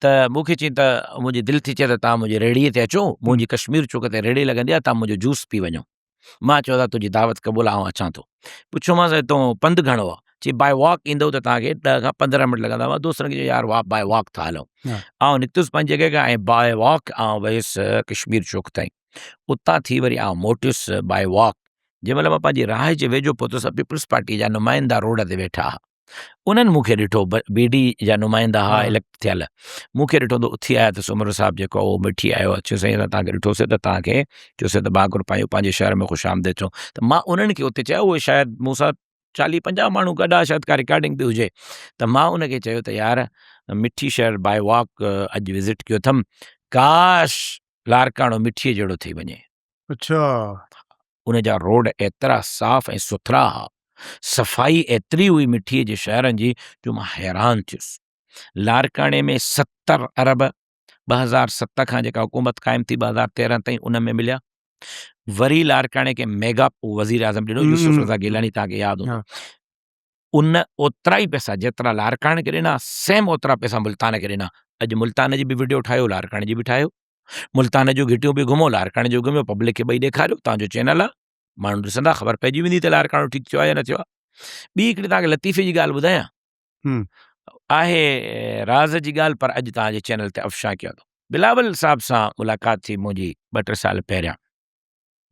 Speaker 2: ته مون کي چيائين ته منهنجي دل ٿي چئي ته توهان منهنجي ريڙهي تي اچو، منهنجي ڪشمير چوڪ تي ريڙهي لڳندي آهي، توهان منهنجو جوس پي وڃو. مان چيو ته تنهنجي دعوت قبول آ، آئون اچان ٿو. پڇيومانس هتون پنڌ گهڻو آ؟ چي باء واڪ ايندؤ ته توهان کي 10 کان 15 منٽ لڳندا. مان دوستن کي چيو يار باء واڪ ٿا هلون. آئون نڪتس پنهنجي جڳهه کان ۽ باء واڪ آئون ويس ڪشمير چوڪ تائين. اتان ٿي وري آئون موٽيس باء واڪ. جنهن مهل مان پنهنجي رهائش جي ويجهو پهتس ته پيپلز پارٽي جا نمائندا روڊ تي ويٺا ها. انهن مون کي ڏٺو، بي ڊي جا نمائندا ها اليڪٽ ٿيل، مون کي ڏٺو ته اٿي آيا ته سومرو صاحب جيڪو اهو مٺي آيو آهي. چيو سائين اسان توهان کي ڏٺوسين ته توهان کي چيوسين ته ڀاڪر پايون پنهنجي شهر ۾ خوش آمديد چئون ته مان انهن کي اتي چيو اهي شايد مون سان چاليهه پنجاهه ماڻهو گڏ ها شايد ڪا رڪارڊنگ به هجي ته مان ان کي چيو ته يار مٺي شهر باء واڪ اڄ وزٽ ڪيو اٿم ڪاش لاڙڪاڻو مٺيء جهڙو ٿي وڃي.
Speaker 1: اڇا.
Speaker 2: ان جا روڊ ايترا صاف ۽ سٿرا ها، صفائي ايتري هئي مٺيء جي شهرن جي جو مان حيران ٿيس. لاڙڪاڻي ۾ 70 ارب 2007 کان جيڪا حڪومت قائم ٿي 2013 تائين ان ۾ مليا. وري لاڙڪاڻي کي ميگا وزيراعظم ڏنو يوسف رضا گيلاني توهان کي ياد هوندو. ان اوترا ئي پئسا جيترا لاڙڪاڻي کي ڏنا سيم اوترا پئسا ملتان کي ڏنا. اڄ ملتان جي به وڊيو ٺاهيو لاڙڪاڻي جي به ٺاهيو. ملتان جون گهٽيون به گهمو لاڙڪاڻي جو گهميو پبلڪ کي ٻئي ڏيکاريو تان جو چينل آ ماڻهو ڏسندا خبر پئجي ويندي ته لاڙڪاڻو ٺيڪ ٿيو آ يا نه ٿيو آ. ٻي هڪڙي توهان کي لطيفي جي ڳالهه ٻڌايان آهي راز جي ڳالهه پر اڄ توهان جي چينل تي افشا ڪيان ٿو. بلاول صاحب سان ملاقات ٿي منهنجي ٻه ٽي سال پهريان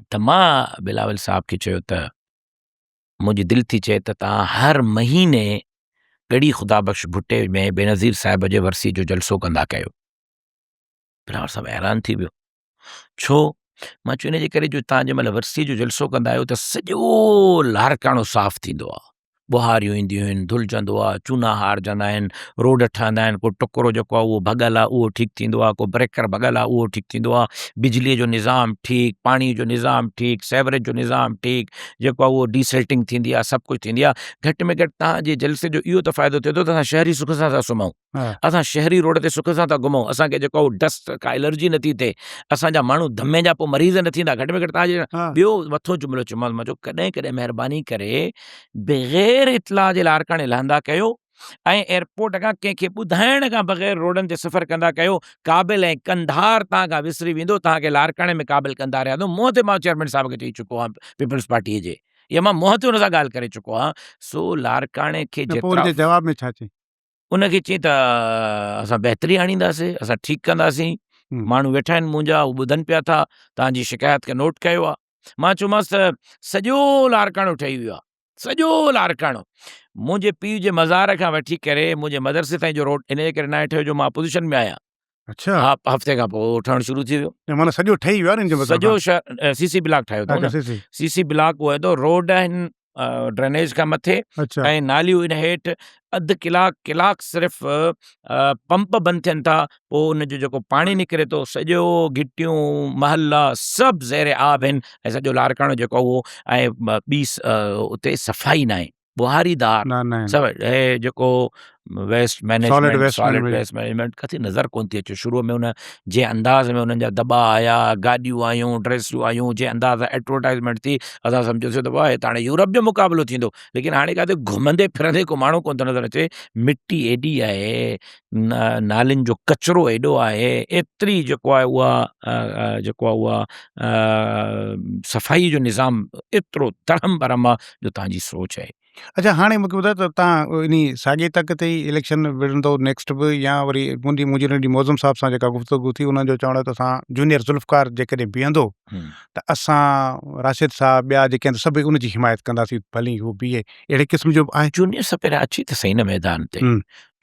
Speaker 2: ته مان بلاول صاحب کي چيو ته منهنجي دل ٿي چئي ته توهان هر مهيني ڳڙهي خدا بخش ڀٽي ۾ بينظير صاحب جي ورسي جو جلسو ڪندا ڪيو. بلاول صاحب حيران ٿي ويو ڇو؟ مان چيو ان جي ڪري جو توهان جنهن مهل ورسي جو جلسو ڪندا آهيو ته سڄو لاڙڪاڻو صاف ٿيندو آهي ٻهاريون اينديون آهن ڌلجندو آهي چونا هارجندا آهن روڊ ٺهندا آهن ڪو ٽڪرو جيڪو آهي اهو ڀڳل آهي اهو ٺيڪ ٿيندو آهي ڪو بريڪر ڀڳل آهي اهو ٺيڪ ٿيندو آهي بجلي جو نظام ٺيڪ پاڻي جو نظام ٺيڪ سيوريج جو نظام ٺيڪ جيڪو آهي اهو ڊي سلٽنگ ٿيندي آهي سڀ ڪجهه ٿيندي آهي گهٽ ۾ گهٽ توهان جي جلسي جو اهو ته فائدو ٿئي ٿو ته اسان شهري سک سان ٿا سمهون اسان شهري روڊ تي سک سان ٿا گهمون اسان کي جيڪو ڊسٽ ڪا الرجي نٿي ٿئي اسان جا ماڻهو دمي جا پوء مريض نه ٿيندا گهٽ ۾ گهٽ تان جي ٻيو مٿو جملو چيومانس مان چيو ڪڏهن ڪڏهن مهرباني ڪري بغير اطلاع جي لاڙڪاڻي لهندا ڪيو ۽ ايئرپورٽ کان ڪنهن کي ٻڌائڻ کان بغير روڊن تي سفر ڪندا ڪيو ڪابل ۽ قنڌار تان کان وسري ويندو تان کي لاڙڪاڻي ۾ ڪابل قنڌار ياد منهن تي مان چيئرمين صاحب کي چئي چڪو آهيان پيپلز پارٽي جي يا مان منهن تي ان سان ڳالهه ڪري چڪو آهيان سو لاڙڪاڻي کي
Speaker 1: جيترا جواب ۾ ڇا چئي
Speaker 2: ان کي چئين ته اسان بهتري آڻينداسين، اسان ٺيڪ ڪنداسين، ماڻهو ويٺا آهن منهنجا هو ٻڌن پيا ٿا، توهان جي شڪايت کي نوٽ ڪيو آهي. مان چيومانس ته سڄو لاڙڪاڻو ٺهي ويو آهي، سڄو لاڙڪاڻو منهنجي پيء جي مزار کان وٺي ڪري منهنجي مدرسي تائين جو روڊ ان جي ڪري ناهي ٺهيو جو مان اپوزيشن ۾ آهيان.
Speaker 1: اڇا.
Speaker 2: ها هفتي کان پوء اهو ٺهڻ شروع ٿي ويو.
Speaker 1: معنيٰ سڄو ٺهي ويو آهي نه ان جو مطلب.
Speaker 2: سڄو شهر سي سي بلاڪ ٺاهيو اٿئون نه. سي سي بلاڪ اهو آهي روڊ آهن ڊرينيج کان مٿي ۽ ناليون ان هيٺ اڌ ڪلاڪ ڪلاڪ صرف پمپ بند ٿين ٿا پوء ان جو جيڪو پاڻي نڪري ٿو سڄو گهٽيون محلا سڀ زير آب آهن ۽ سڄو لاڙڪاڻو جيڪو اهو ۽ ٻي اتي صفائي ناهي ٻهاري دار سڀ هي جيڪو waste management solid waste management ڪٿي نظر ڪون ٿي اچي شروع ۾ ان جنهن انداز ۾ انهن جا دٻا آيا گاڏيون آيون ڊريسون آيون جنهن انداز سان ايڊورٽائزمينٽ ٿي اسان سمجهيوسين ته واهه هي ته هاڻي يورپ جو مقابلو ٿيندو ليڪن هاڻي ڪاٿي گهمندي ڦرندي ڪو ماڻهو ڪون ٿو نظر اچي مٽي ايڏي آهي نالين جو ڪچرو ايڏو آهي ايتري جيڪو آهي اها جيڪو آهي اها صفائي جو نظام ايترو درهم برهم آهي جو تان جي سوچ آهي.
Speaker 1: اڇا هاڻي مونکي ٻڌايو ته تان انهي ساڳي تڪ تي ئي اليڪشن وڙهندو نيڪسٽ به يا وري منهنجي منهنجي ننڍي معظم صاحب سان جيڪا گفتگو ٿي انهن جو چوڻ هو ته اسان جونيئر ذوالفقار جيڪڏهن بيهندو ته اسان راشد صاحب ٻيا جيڪي آهن سڀ ان جي حمايت ڪنداسين ڀلي هو بيهي اهڙي قسم جو به آهي.
Speaker 2: جونيئر صاحب پهريان اچي ته سهي نه ميدان تي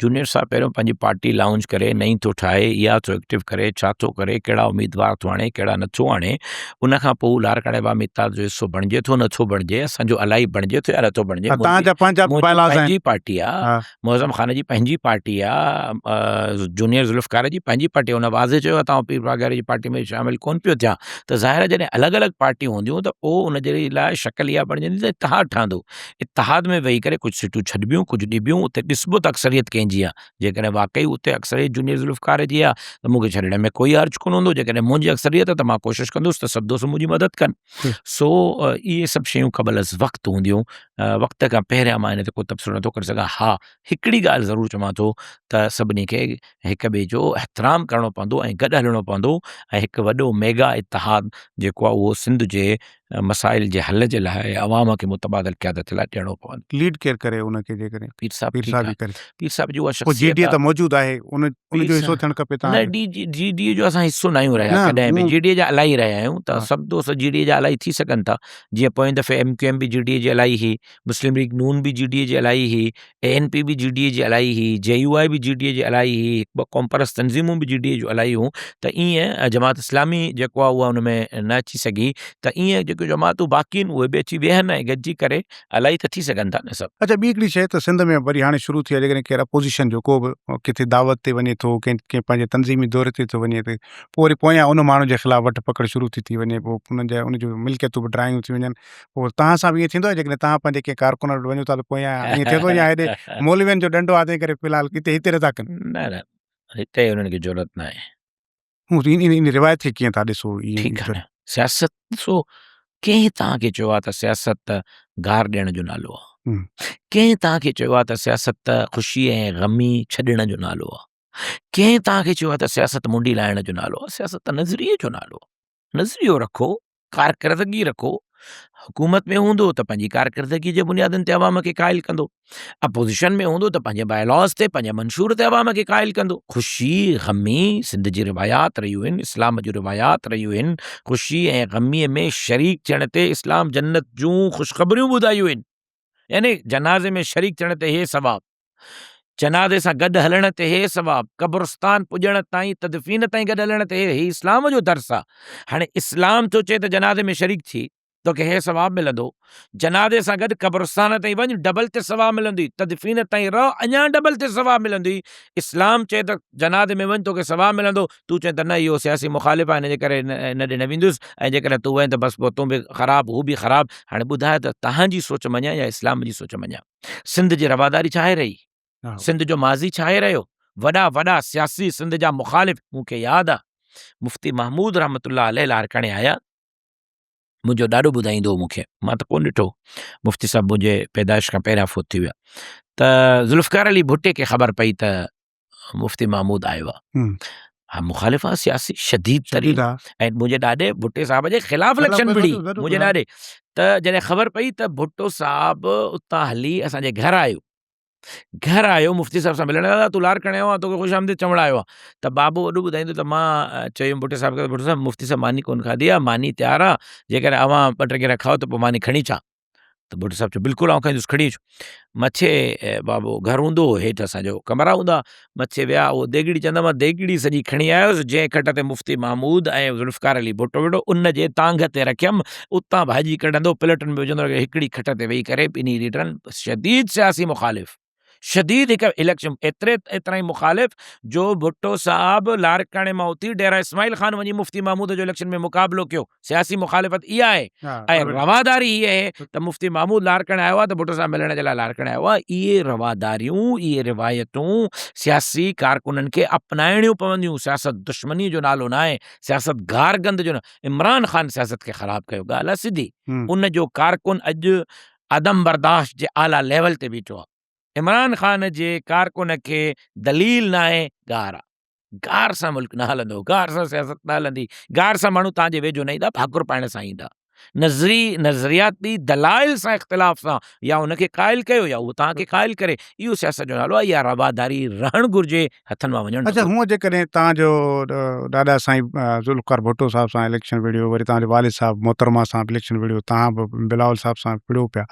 Speaker 2: جونيئر صاحب پهريون پنهنجي پارٽي لائونچ ڪري نئين ٿو ٺاهي اها ٿو ايڪٽو ڪري ڇا ٿو ڪري ڪهڙا اميدوار ٿو آڻي ڪهڙا نٿو آڻي ان کان پوء هو لاڙڪاڻي عوامي اتحاد جو حصو بڻجي ٿو نٿو بڻجي اسان جو الائي بڻجي ٿو يا نٿو بڻجي
Speaker 1: تان جا پنهنجا بائلاز آهن
Speaker 2: پنهنجي پارٽي آ معظم خان جي پنهنجي پارٽي آ جونيئر ذوالفقار جي پنهنجي پارٽي ان واضح چيو آ ته پير پاڳاري جي پارٽي ۾ شامل ڪون پيو ٿيان ته ظاهر آ جڏهن الڳ الڳ پارٽيون هونديون ته پوء ان جي لاء شڪل اها بڻجندي ته اتحاد ٺهندو اتحاد ۾ ويهي ڪري ڪجهه سيٽون ڇڏبيون ڪجهه ڏبيون اتي ڏسبو ته اڪثريت ڪنهن جي آهي جيڪڏهن واقعي اتي اڪثريت جونيئر ذوالفقار جي آهي ته مون کي ڇڏڻ ۾ ڪوئي حرج ڪونه هوندو جيڪڏهن منهنجي اڪثريت آهي ته مان ڪوشش ڪندس ته سڀ دوست منهنجي مدد ڪن سو اهي سڀ شيون قبل از وقت هونديون وقت کان پهريان مان ان تي ڪو تبصرو نٿو ڪري سگهان ها هڪڙي ڳالهه ضرور چوان ٿو ته سڀني کي هڪ ٻئي جو احترام ڪرڻو پوندو ۽ گڏ هلڻو پوندو ۽ هڪ وڏو ميگا اتحاد جيڪو آهي اهو سنڌ جي مسائل جي حل جي لاء عوام کي متبادل قيادت لاء ڏيڻو پوندو.
Speaker 1: ليڊ ڪير ڪري ان کي جيڪڏهن
Speaker 2: پير صاحب
Speaker 1: پير
Speaker 2: ٺيڪ
Speaker 1: صاحب
Speaker 2: آهي
Speaker 1: ئي ڪري
Speaker 2: پير صاحب جي اها
Speaker 1: پوء جي
Speaker 2: شخصيت
Speaker 1: ڊي اي
Speaker 2: آهي
Speaker 1: ته موجود آهي ان ان
Speaker 2: پير
Speaker 1: جو حصو
Speaker 2: صاحب
Speaker 1: ٿيڻ کپي
Speaker 2: نه
Speaker 1: تان
Speaker 2: ڊي جي ڊي اي جو اسان حصو نه آهيون رهيا
Speaker 1: نه
Speaker 2: ڪڏهن به
Speaker 1: مون
Speaker 2: جي ڊي اي جا الائي رهيا آهيون ته
Speaker 1: ها
Speaker 2: سڀ دوست جي ڊي اي جا الائي ٿي سگهن ٿا جيئن پوئين دفعي ايم ڪيو ايم به جي ڊي اي جي الائي هئي مسلم ليگ نون به جي ڊي اي جي الائي هئي اي اين پي به جي ڊي اي جي الائي هئي جي يو آء به جي ڊي اي جي الائي هئي هڪ ٻه قومپرست تنظيمون به جي ڊي اي جون الائي هيون ته ايئن جماعت اسلامي جيڪو آهي اها ان ۾ نه اچي سگهي ته ايئن جيڪيون جماعتون باقي آهن اهي به اچي ويهن ۽ گڏجي ڪري الائي ته ٿي سگهن ٿا نه سڀ.
Speaker 1: اڇا ٻي هڪڙي شيء ته سنڌ ۾ وري هاڻي شروع ٿي آهي جيڪڏهن ڪير اپوزيشن جو ڪو به ڪٿي دعوت تي وڃي ٿو ڪنهن ڪنهن پنهنجي تنظيمي دوري تي ٿو وڃي ته پوء وري پويان ان ماڻهو جي خلاف وٺ پڪڙ شروع ٿي ٿي وڃي پوء انهن جا ان جون ملڪيتون به ڊاهيون ٿي وڃن پوء توهان سان به ائين ٿيندو آهي جيڪڏهن توهان پنهنجي ڪنهن ڪارڪن وٽ وڃو ٿا ته پويان ائين ٿئي ٿو يا هيڏي مولوين جو ڏنڊو آهي تنهن ڪري في الحال هتي هتي نٿا ڪن.
Speaker 2: نه نه هتي انهن کي ضرورت نه آهي.
Speaker 1: ان روايت کي ڪيئن ٿا ڏسو؟
Speaker 2: ٺيڪ آهي نه سياست ڏسو ڪنهن توهان کي چيو آهي ته سياست گار ڏيڻ جو نالو آهي؟ ڪنهن توهان کي چيو آهي ته سياست خوشي ۽ غمي ڇڏڻ جو نالو آهي؟ ڪنهن توهان کي چيو آهي ته سياست منڊي لاهڻ جو نالو آهي؟ سياست ته نظريي جو نالو آهي. نظريو رکو، ڪارڪردگي رکو، حڪومت ۾ هوندو ته پنهنجي ڪارڪردگي جي بنيادن تي عوام کي قائل ڪندو، اپوزيشن ۾ هوندو ته پنهنجي باء لاز تي پنهنجي منشور تي عوام کي قائل ڪندو. خوشي غمي سنڌ جي روايات رهيون آهن، اسلام جون روايات رهيون آهن، خوشي ۽ غمي ۾ شريڪ ٿيڻ تي اسلام جنت جون خوشخبريون ٻڌايون آهن، يعني جنازي ۾ شريڪ ٿيڻ تي هي ثواب. جنازي سان گڏ هلڻ تي هي ثواب، قبرستان پڄڻ تائين تدفين تائين گڏ هلڻ تي هي اسلام جو درس آ. هاڻي اسلام ٿو چئي ته جنازي ۾ شريڪ ٿي توکي هي ثواب ملندو، جنازي سان گڏ قبرستان تائين وڃ ڊبل تي ثواب ملندوئي، تدفين تائين رهه اڃا ڊبل تي ثواب ملندوئي، اسلام چئي ته جنازي ۾ وڃ توکي ثواب ملندو، تون چئين ته نه اهو سياسي مخالف آ ان جي ڪري ان ڏي نه ويندس ۽ جيڪڏهن تون وئين ته بس پوء تون به خراب هو به خراب، هاڻي ٻڌاء ته تهان جي سوچ مڃان يا اسلام جي سوچ مڃان؟ سنڌ جي رواداري ڇا آهي رهي؟ سنڌ جو ماضي ڇا آهي رهيو؟ وڏا وڏا سياسي سنڌ جا مخالف مون کي ياد آ مفتي محمود رحمت الله عليه لاڙڪاڻي آيا منهنجو ڏاڏو ٻڌائيندو هو مون کي مان ته ڪونه ڏٺو مفتي صاحب منهنجي پيدائش کان پهريان فوت ٿي ويا ته ذوالفقار علي ڀٽي کي خبر پئي ته مفتي محمود آيو آ ها مخالف آ سياسي شديد ترين ۽ منهنجي ڏاڏي ڀٽي صاحب جي خلاف اليڪشن وڙهي منهنجي ڏاڏي ته جڏهن خبر پئي ته ڀٽو صاحب اتان هلي اسان جي گهر آيو گهر آيو مفتي صاحب سان ملڻ دادا تون لاڙڪاڻي آيو آ توکي خوش آمديد چوڻ آيو آ ته بابو وڏو ٻڌائيندو ته مان چيم ڀٽي صاحب کي ڀٽو صاحب مفتي صاحب ماني ڪون کاڌي آ ماني تيار آ جيڪڏهن اوهان ٻه ٽي گرهه کائو ته پوء ماني کڻي اچان ته ڀٽو صاحب چيو بلڪل آئون کائيندس کڻي اچ. مٿي بابو گهر هوندو هو هيٺ اسان جو ڪمرا هوندا مٿي ويا اهو ديڳڙي چوندا مان ديڳڙي سڄي کڻي آيس جنهن کٽ تي مفتي محمود ۽ ذوالفقار علي ڀٽو ويٺو ان جي تانگهه تي رکيم اتان ڀاڄي ڪڍندو پليٽن ۾ وجهندو هڪڙي کٽ تي ويهي ڪري ٻنهي ليڊرن شديد سياسي مخالف شديد هڪ اليڪشن ايتري ايترا ئي مخالف جو ڀٽو صاحب لاڙڪاڻي مان اٿي ڊيرا اسماعيل خان وڃي مفتي محمود جو اليڪشن ۾ مقابلو ڪيو سياسي مخالفت اها آهي ۽ رواداري هي آهي ته مفتي محمود لاڙڪاڻي آيو آهي ته ڀٽو صاحب ملڻ جي لاء لاڙڪاڻي آيو آهي اهي رواداريون اهي روايتون سياسي ڪارڪنن کي اپنائڻيون پونديون سياست دشمني جو نالو ناهي سياست گارگند جو عمران خان سياست کي خراب ڪيو ڳالهه آهي سڌي ان جو ڪارڪن اڄ عدم برداشت جي اعليٰ ليول تي بيٺو آ. عمران خان جي ڪارڪن کي دليل ناهي گار آ. گار سان ملڪ نه هلندو، گار سان سياست نه هلندي، گار سان ماڻهو توهان جي ويجهو نه ايندا، ڀاڪر پائڻ سان ايندا. نظري نظرياتي دلائل سان اختلاف سان يا ان کي قائل ڪيو يا اهو توهان کي قائل ڪري، اهو سياست جو نالو آ، اها رواداري رهڻ گهرجي، هٿن مان وڃڻ نه
Speaker 1: اڇا
Speaker 2: گهرجي.
Speaker 1: هونء جيڪڏهن توهان جو ڏاڏا سائين ذوالفقار ڀٽو صاحب سان اليڪشن وڙهيو وري توهان جو والد صاحب محترمه سان به اليڪشن وڙهيو توهان به بلاول صاحب سان وڙهيو پيا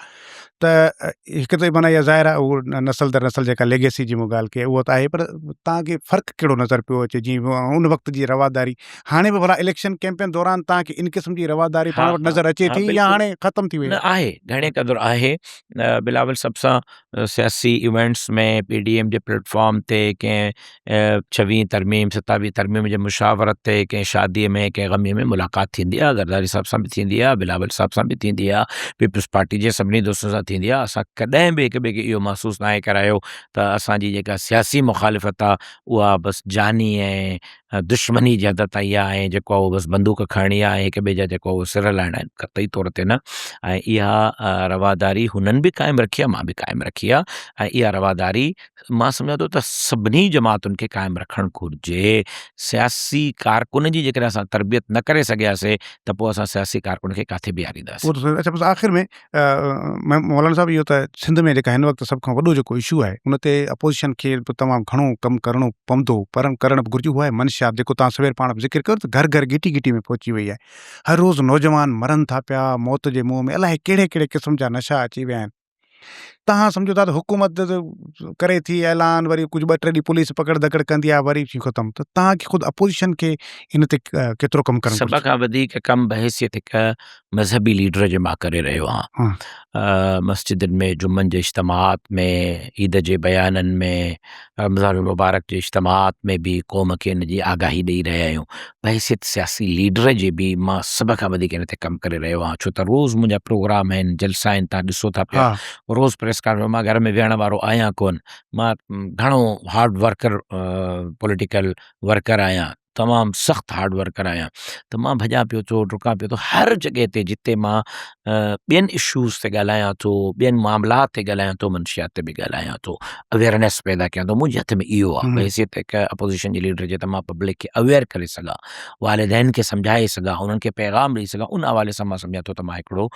Speaker 1: ته هڪ ته معنيٰ اها ظاهر آهي اهو نسل در نسل جيڪا ليگيسي جي مون ڳالهه ڪئي اها ته آهي پر توهان کي فرق ڪهڙو نظر پيو اچي جيئن ان وقت جي رواداري هاڻي به ڀلا اليڪشن ڪيمپين دوران توهان کي ان قسم جي رواداري پاڻ وٽ نظر اچي ٿي يا هاڻي ختم ٿي وئي
Speaker 2: نه آهي گهڻي قدر آهي بلاول صاحب سان سياسي ايونٽس ۾ پي ڊي ايم جي پليٽ فارم تي ڪنهن ڇويهين ترميم ستاويهين ترميم جي مشاورت تي ڪنهن شادي ۾ ڪنهن غمي ۾ ملاقات ٿيندي آهي زرداري صاحب سان به ٿيندي آهي بلاول صاحب سان به ٿيندي آهي پيپلز پارٽي جي سڀني دوستن سان ٿيندي آهي اسان ڪڏهن به هڪ ٻئي کي اهو محسوس ناهي ڪرايو ته اسان جي جيڪا سياسي مخالفت آهي اها بس جاني ۽ دشمني جي حد تائين آهي ۽ جيڪو آهي اهو بس بندوق کڻڻي آهي ۽ هڪ ٻئي جا جيڪو آهي اهو سر لاهڻا آهن قطعي طور تي نه ۽ اها رواداري هنن به قائم رکي آهي مان به قائم رکي آهي ۽ اها رواداري مان سمجهان ٿو ته سڀني جماعتن کي قائم رکڻ گهرجي. سياسي ڪارڪن جي جيڪڏهن اسان تربيت نه ڪري سگهياسي ته پوء اسان سياسي ڪارڪن کي ڪاٿي بيهارينداسين.
Speaker 1: اهو ته صحيح اڇا بس آخر ۾ مولانا صاحب اهو ته سنڌ ۾ جيڪا هن وقت سڀ کان وڏو جيڪو اشو آهي ان تي اپوزيشن کي به تمام گهڻو ڪم ڪرڻو پوندو پر ڪرڻ به گهرجي اهو آهي منشيات جيڪو توهان سوير پاڻ به ذڪر ڪيو ته گهر گهر گهٽي گهٽي ۾ پهچي وئي آهي هر روز نوجوان مرن ٿا پيا موت جي منهن ۾ الائي ڪهڙي ڪهڙي قسم جا نشا اچي ويا آهن. توهان سمجهو ٿا ته حڪومت ڪري ٿي اعلان وري ڪجهه ٻه ٽي ڏينهن پوليس پڪڙ ڌڪڙ ڪندي آهي وري ختم ته توهان کي خود اپوزيشن کي ان تي ڪيترو ڪم ڪرڻ
Speaker 2: سڀ کان وڌيڪ ڪم بحيثيت هڪ مذهبي ليڊر جي مان ڪري رهيو آهيان مسجدن ۾ جمعن جي اجتماعات ۾ عيد جي بيانن ۾ رمضان المبارڪ جي اجتماعات ۾ به قوم کي ان جي آگاهي ڏئي رهيا آهيون بحيثيت سياسي ليڊر جي به مان سڀ کان وڌيڪ ان تي ڪم ڪري رهيو آهيان ڇو ته روز منهنجا پروگرام آهن جلسا آهن تان ڏسو ٿا پيا روز پريس ڪانفرنس مان گهر ۾ ويهڻ وارو آهيان ڪون مان گهڻو هارڊ ورڪر پوليٽيڪل ورڪر آهيان تمام سخت هارڊ ورڪر آهيان ته مان ڀڄان پيو ٿو ڊڪان پيو ٿو هر جڳهه تي جتي مان ٻين اشوز تي ڳالهايان ٿو ٻين معاملات تي ڳالهايان ٿو منشيات تي به ڳالهايان ٿو اويئرنيس پيدا ڪيان ٿو منهنجي هٿ ۾ اهو آهي بحيثيت هڪ اپوزيشن جي ليڊر جي ته مان پبلڪ کي اويئر ڪري سگهان والدين کي سمجهائي سگهان انهن کي پيغام ڏئي سگهان ان حوالي سان مان سمجهان ٿو ته مان هڪڙو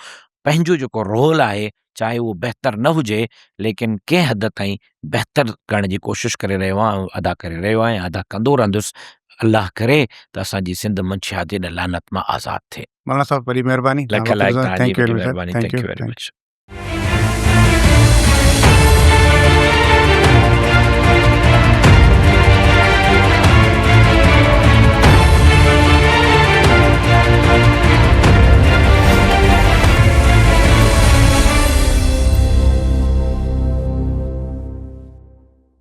Speaker 2: پنهنجو جيڪو رول آهي چاهي اهو بهتر نه هجي ليڪن ڪنهن حد تائين بهتر ڪرڻ جي ڪوشش ڪري رهيو آهيان ۽ ادا ڪري رهيو آهيان ۽ ادا ڪندو رهندس الله ڪري ته اسان جي سنڌ منشيات جي ان لعنت مان آزاد ٿئي.
Speaker 1: مولانا صاحب وڏي مهرباني
Speaker 2: لک لائق توهان جي وڏي مهرباني thank you very much.